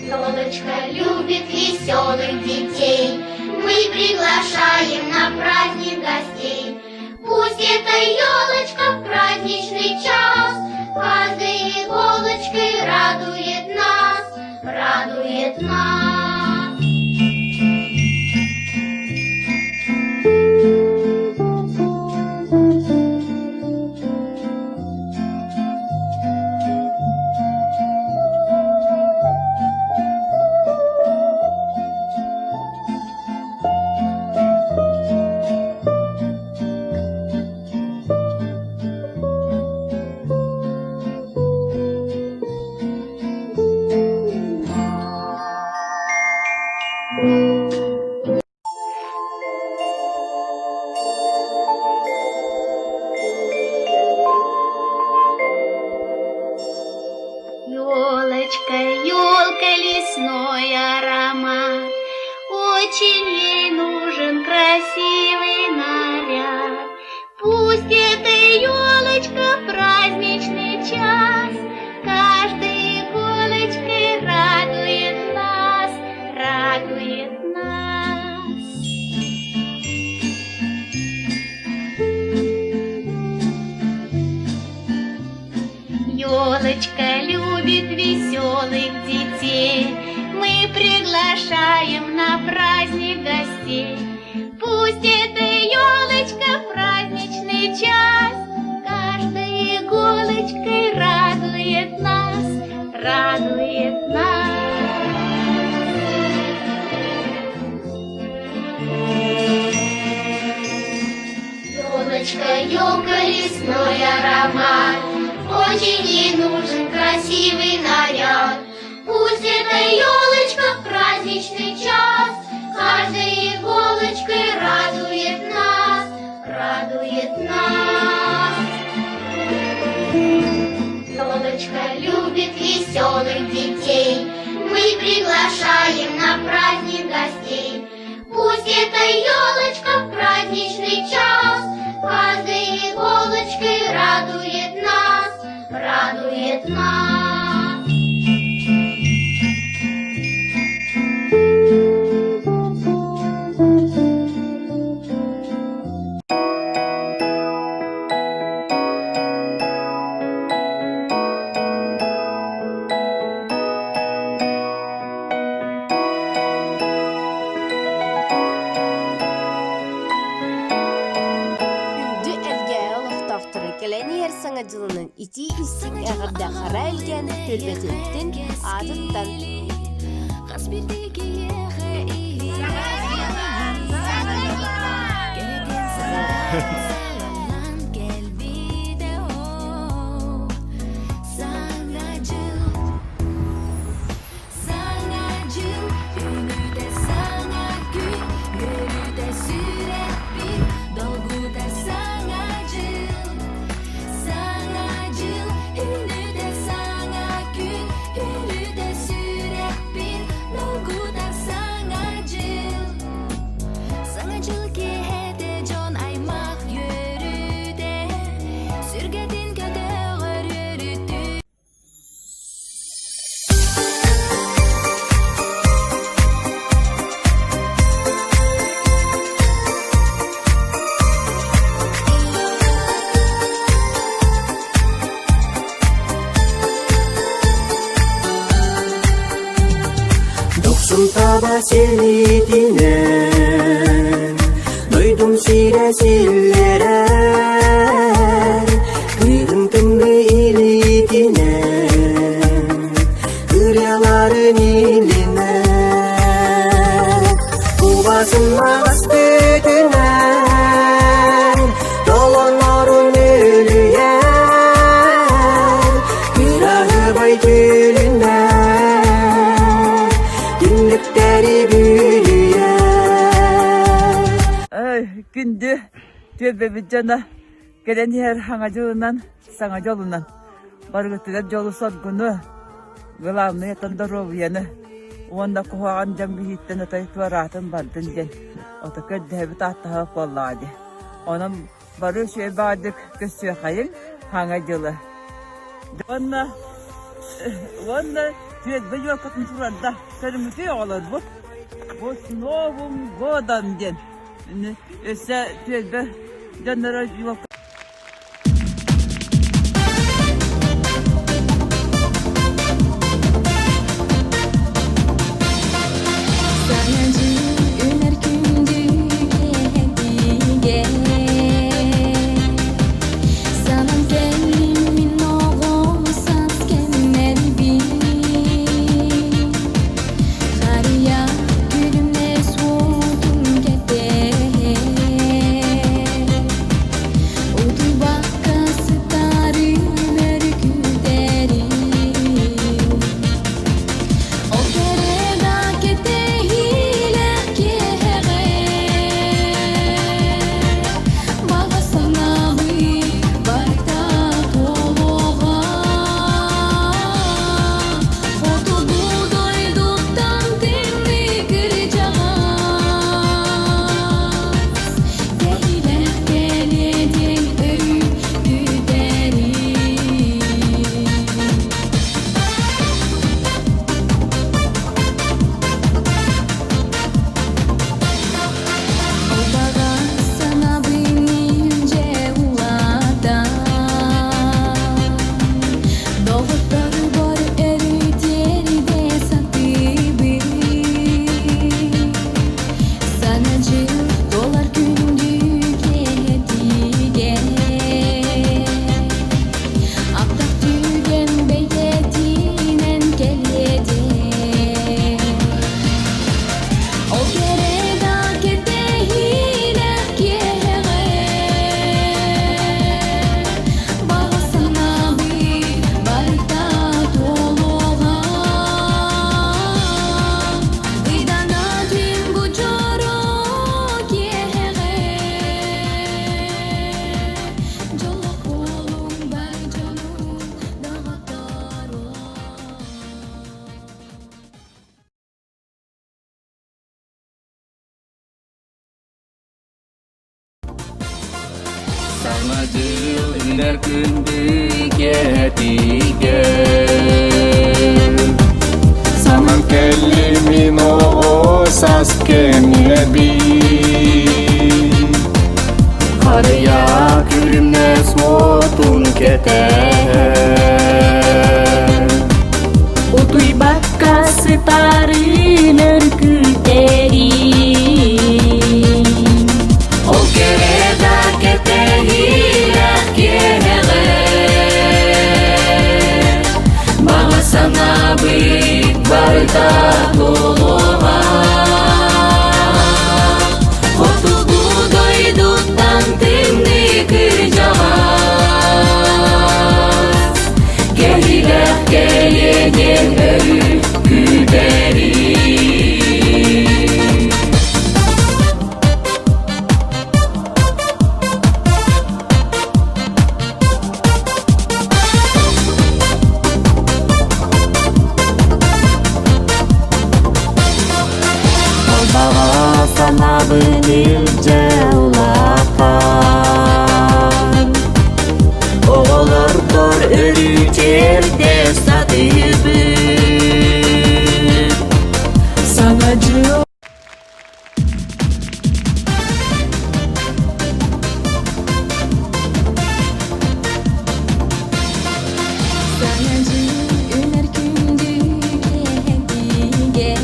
Елочка любит веселых детей, Мы приглашаем на праздник гостей. Пусть эта елочка в праздничный час Каждой иголочкой радует нас, радует нас. Елочка, елка, лесной аромат, Очень ей нужен красивый наряд. Пусть эта елочка в праздничный час Каждой иголочкой радует нас, радует нас. Елочка любит веселых детей, Мы приглашаем на праздник гостей. Пусть эта елочка в праздничный час Каждой иголочкой радует нас, радует нас. Елочка, елка, лесной аромат, Очень ей нужен красивый наряд. Пусть эта елочка в праздничный час Каждой иголочкой радует нас, радует нас. Елочка любит веселых детей, Мы приглашаем на праздник гостей. Пусть эта елочка в праздничный час Каждой иголочкой радует нас, радует нас. Күндү Элгээйи олохтоохторо кэлэн иһэр Саҥа дьылынан итии-истиҥ эҕэрдэ Хара Элгээн түөлбэтиттэн аатыттан Саҥа дьыл үүнүүтэ саҥа күн үөрүүтэ сүрэхпин долгутар саҥа дьыл Саҥа дьыл үүнүүтэ саҥа күн үөрүүтэ сүрэхпин долгутар саҥа дьыл Саҥа дьыл киэһэтэ дьон аймах үөрүүтэ сүргэтин көтөҕөр үөрүүтүн Дохсун таба силиитинэн, дойдум сирэ силлэрэр, Кыыһым тымныы илиитинэн, ырыаларын илинэн, Кубасын маҕас түүтүнэн, толонорун үлүйэн, Түөлбэбит дьоно кэлэн иһэр Саҥа дьылынан, саҥа дьолунан барыгытыгар дьолу-соргуну, главное оттон доруобуйаны уонна куһаҕан дьон биһиттэн отой туораатын бардын диэн ото көрдөһөбүт ааттаһа буоллаҕа дии. Онон бары үчүгэй баҕайытык көрсүөххэйиҥ Саҥа дьылы. Уонна уонна түөлбэ елкатын турарда көрүҥүтүй оҕолорбут. Бу с Новым годом диэн Өссө түөлбэ дьонноро Саҥа дьыл үүнэр күндү киэһэтигэр Санан кэллим мин оҕо саас кэмнэрбин Харыйа күлүмнэс уотун кэтэһэр Утуйбакка сытарым өр күүтэрим Ол кэрэ да кэтэһиилээх киэһэҕэ Баҕа санаабыт барыта туолуоҕа Хотугу дойдуттан тымныы кырдьаҕас Кэһиилээх кэлиэ диэн өрүү күүтэрим. Баҕа санаабын илдьэ улаатан Доҕотторбор өрүү тиэрдэ сатыыбын Саҥа дьыл туолар күндү киэһэтигэр Аптах түгэн бэйэтинэн кэлиэ Ол кэрэ да кэтэһиилээх киэһэҕэ Баҕа санаабыт барыта туолуоҕа Ыйдана түн бу дьоро киэһэҕэ Дьоллоох буолуҥ бар дьонум доҕотторум. Саҥа дьыл үүнэр күндү киэһэтигэр Санан кэллим мин оҕо саас кэмнэбин Харыйа күлүмнэс уотун кэтэһэр Утуйбакка сытарын өр күүтэрин Ол кэрэ да кэтэһиилээх киэһэҕэ Баҕа санаабыт барыта туолуоҕа Хотугу дойдуттан тымныы кырдьаҕас Кэһиилээх кэлиэ диэн өрүү күүтэрим. Баҕа санаабын илдьэ улаатан Оҕолорбор өрүү тиэрдэ сатыыбын Саҥа дьыл Саҥа дьыл үүнэр күндү киэһэтигэр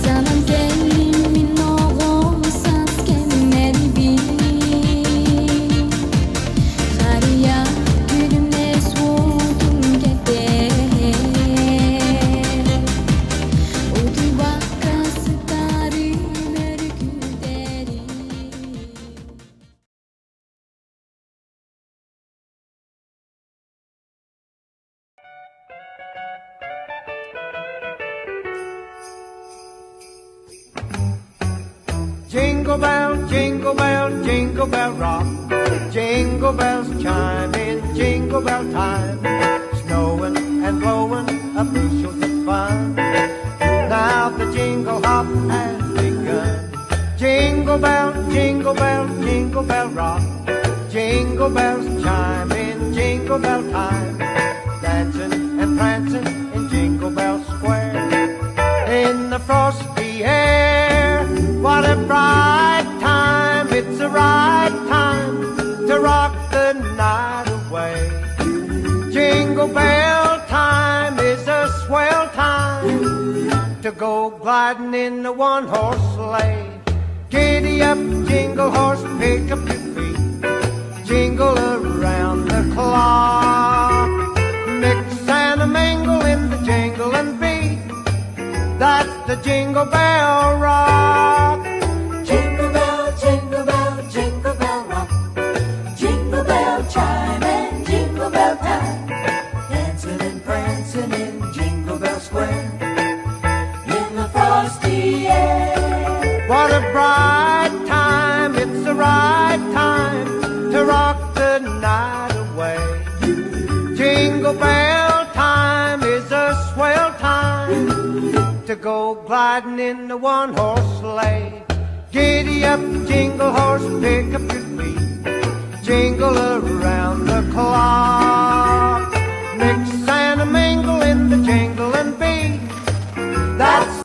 Санан кэллим мин. Jingle bell, jingle bell, jingle bell rock. Jingle bells chime in jingle bell time. Snowing and blowing up bushels of fun. Now the jingle hop has begun. Jingle bell, jingle bell, jingle bell rock. Jingle bells chime in jingle bell time. Dancing and prancing in Jingle Bell Square. In the frosty air, what a bright time, it's a right time to rock the night away. Jingle bell time is a swell time to go gliding in the one horse sleigh. Giddy up, jingle horse, pick up your feet, jingle around the clock. Mix and a mingle in the jingle and beat. That's the jingle bell rock. Jingle bell, jingle bell, jingle bell rock. Jingle bell chime and jingle bell time. Dancing and prancing in Jingle Bell Square. In the frosty air. What a bright time, it's the right time to rock the night away. Jingle bell time is a swell time to go gliding in the one horse sleigh. Giddy up, jingle horse, pick up your feet, jingle around the clock. Mix and a mingle in the jingle and beat. That's,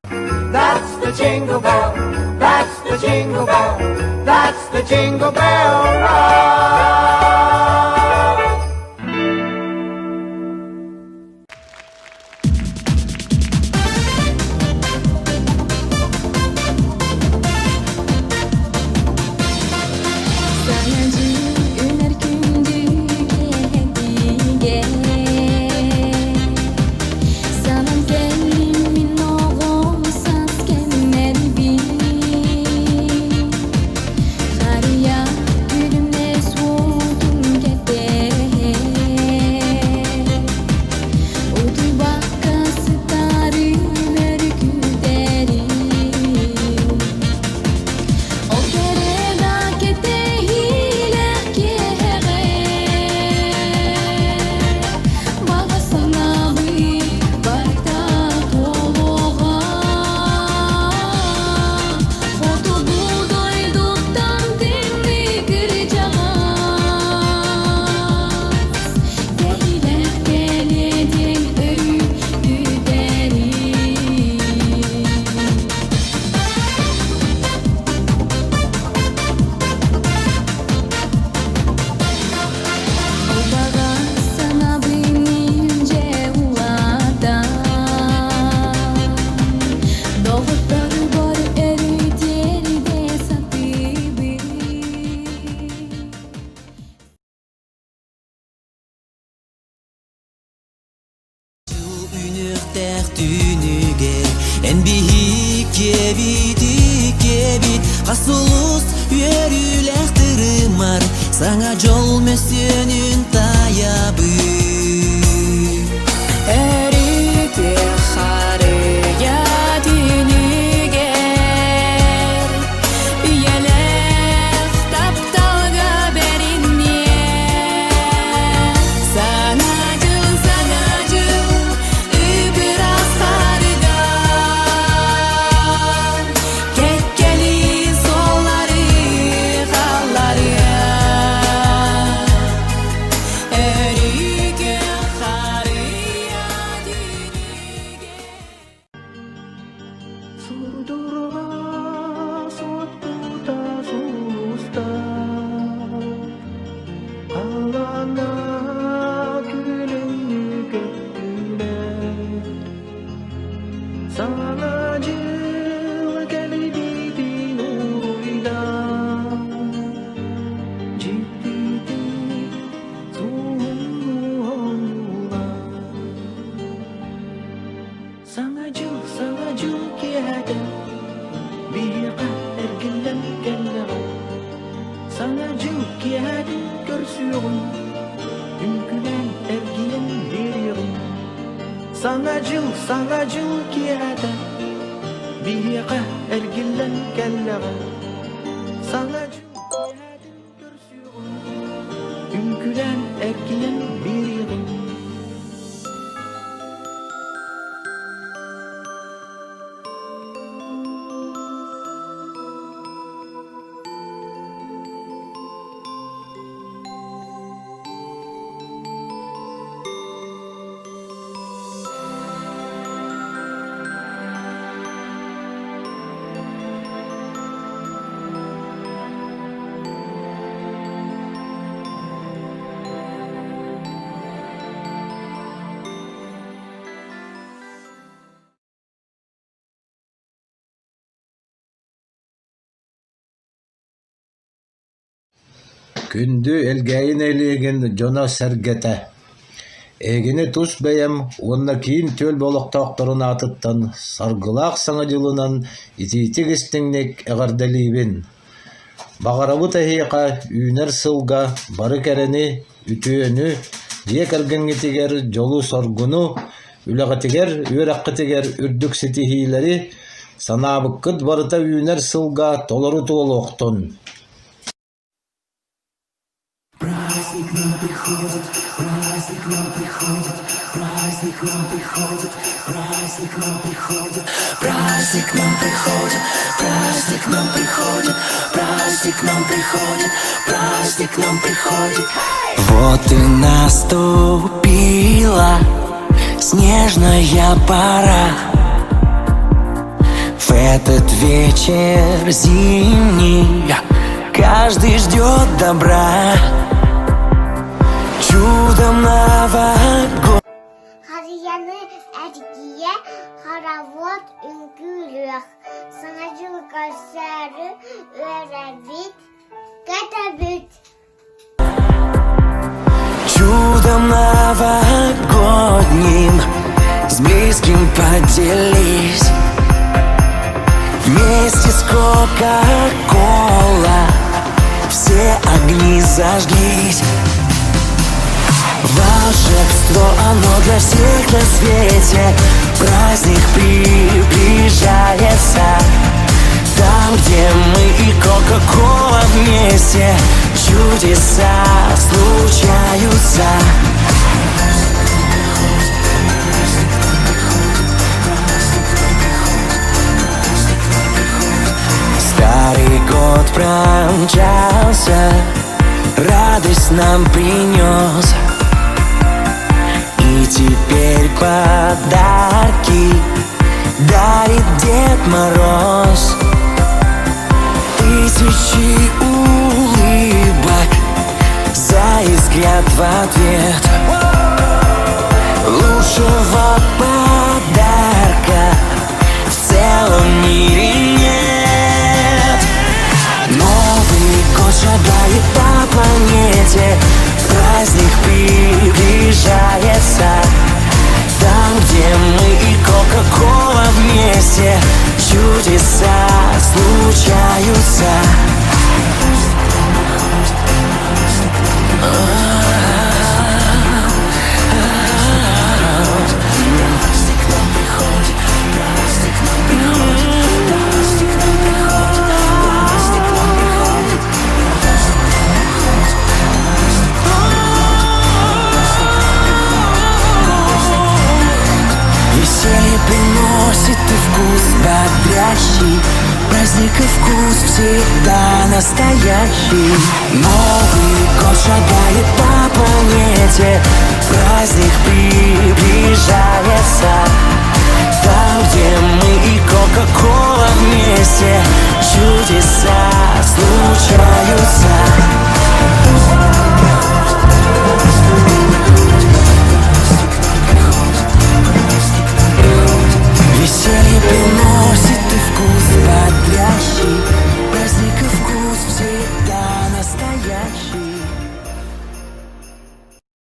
that's the jingle bell, that's the jingle bell, that's the jingle bell rock. Саҥа дьыл үүнэр күндү киэһэтигэр Санаан кэллим мин оҕом саас кэмнэрбин Харыйа күлүмнэс уотун кэтэһэн Утуйбакка сытарым өр күүтэрим Ол кэрэ да кэтэһиилээх киэһэҕэ Баҕа санаабыт барыта туолуоҕа Хотугу дойдуттан тымныы кырдьаҕас Кэһиилээх кэлиэ диэн өрүү күүтэрим. Баҕа санаабын илдьэ улаатан, Доҕотторбор өрүү тиэрдэ сатыыбын. Үүнүөхтээх түүнүгэр эн биһиккэбит иккэбит хас сулус үөрүүлээх тырымар саҥа дьол мөссүөнүн таайабыт Өрүтүөх харыйа түүнүгэр Үйэлээх тапталга бэриниэ Саҥа дьыл, саҥа дьыл, ып-ыраас хаарыгар Кэккэлии суоллары хаалларыа Өрүүкүн харыйа Сурдурга суотпута сулуста Халлаана күлүмнүү көттүлэр Саҥа дьыл кэлбитин уруйдаан Дьиктитик суһумнуу оонньуулар Саҥа дьыл, саҥа дьыл киэһэтэ биһиэхэ эргиллэн кэллэҕэ. Саҥа дьыл киэһэтин көрсүөҕүҥ, үҥкүүлээн эргийэн биэриэҕиҥ. Саҥа дьыл, саҥа дьыл киэһэтэ биһиэхэ эргиллэн кэллэҕэ. Саҥа дьыл киэһэтин көрсүөҕүҥ, Үҥкүүлээн эркинэн биэриэҕиҥ. Күндү Элгээйи нэһилиэгин дьоно-сэргэтэ! Эһигини тус бэйэм уонна киин түөлбэ олохтоохторун аатыттан саргылаах Саҥа дьылынан итиитик-истиҥник эҕэрдэлиибин! Баҕарабыт эһиэхэ үүнэр сылга бары кэрэни, үтүөнү, дьиэ кэргэҥҥитигэр дьолу-соргуну, үлэҕитигэр, үөрэххитигэр үрдүк ситиһиилэри, санаабыккыт барыта үүнэр сылга толору туолуохтун! Праздник к нам приходит, праздник к нам приходит, праздник к нам приходит, праздник к нам приходит, праздник к нам приходит, праздник к нам приходит, праздник к нам приходит, праздник к нам приходит. Вот и наступила снежная пора. В этот вечер зимний каждый ждет добра. Чудом новогодний. Харыйаны эргийэ хоровод үҥкүүлүөх, Саҥа дьыл көрсөөрү үөрэбит, көтөбүт. Чудом новогодним с близким поделись. Вместе с Кока-Кола все огни зажглись. Волшебство, оно для всех на свете. Праздник приближается. Там, где мы и Кока-Кола вместе, чудеса случаются. Старый год промчался, радость нам принес. И теперь подарки дарит Дед Мороз. Тысячи улыбок заискрят в ответ. Лучшего подарка в целом мире нет. Новый год шагает по планете, праздник приближается. Там, где мы и Кока-Кола вместе, чудеса случаются. Веселье приносит и вкус бодрящий, Праздник и вкус всегда настоящий. Новый год шагает по планете, Праздник приближается. Там, где мы и Кока-Кола вместе, Чудеса случаются.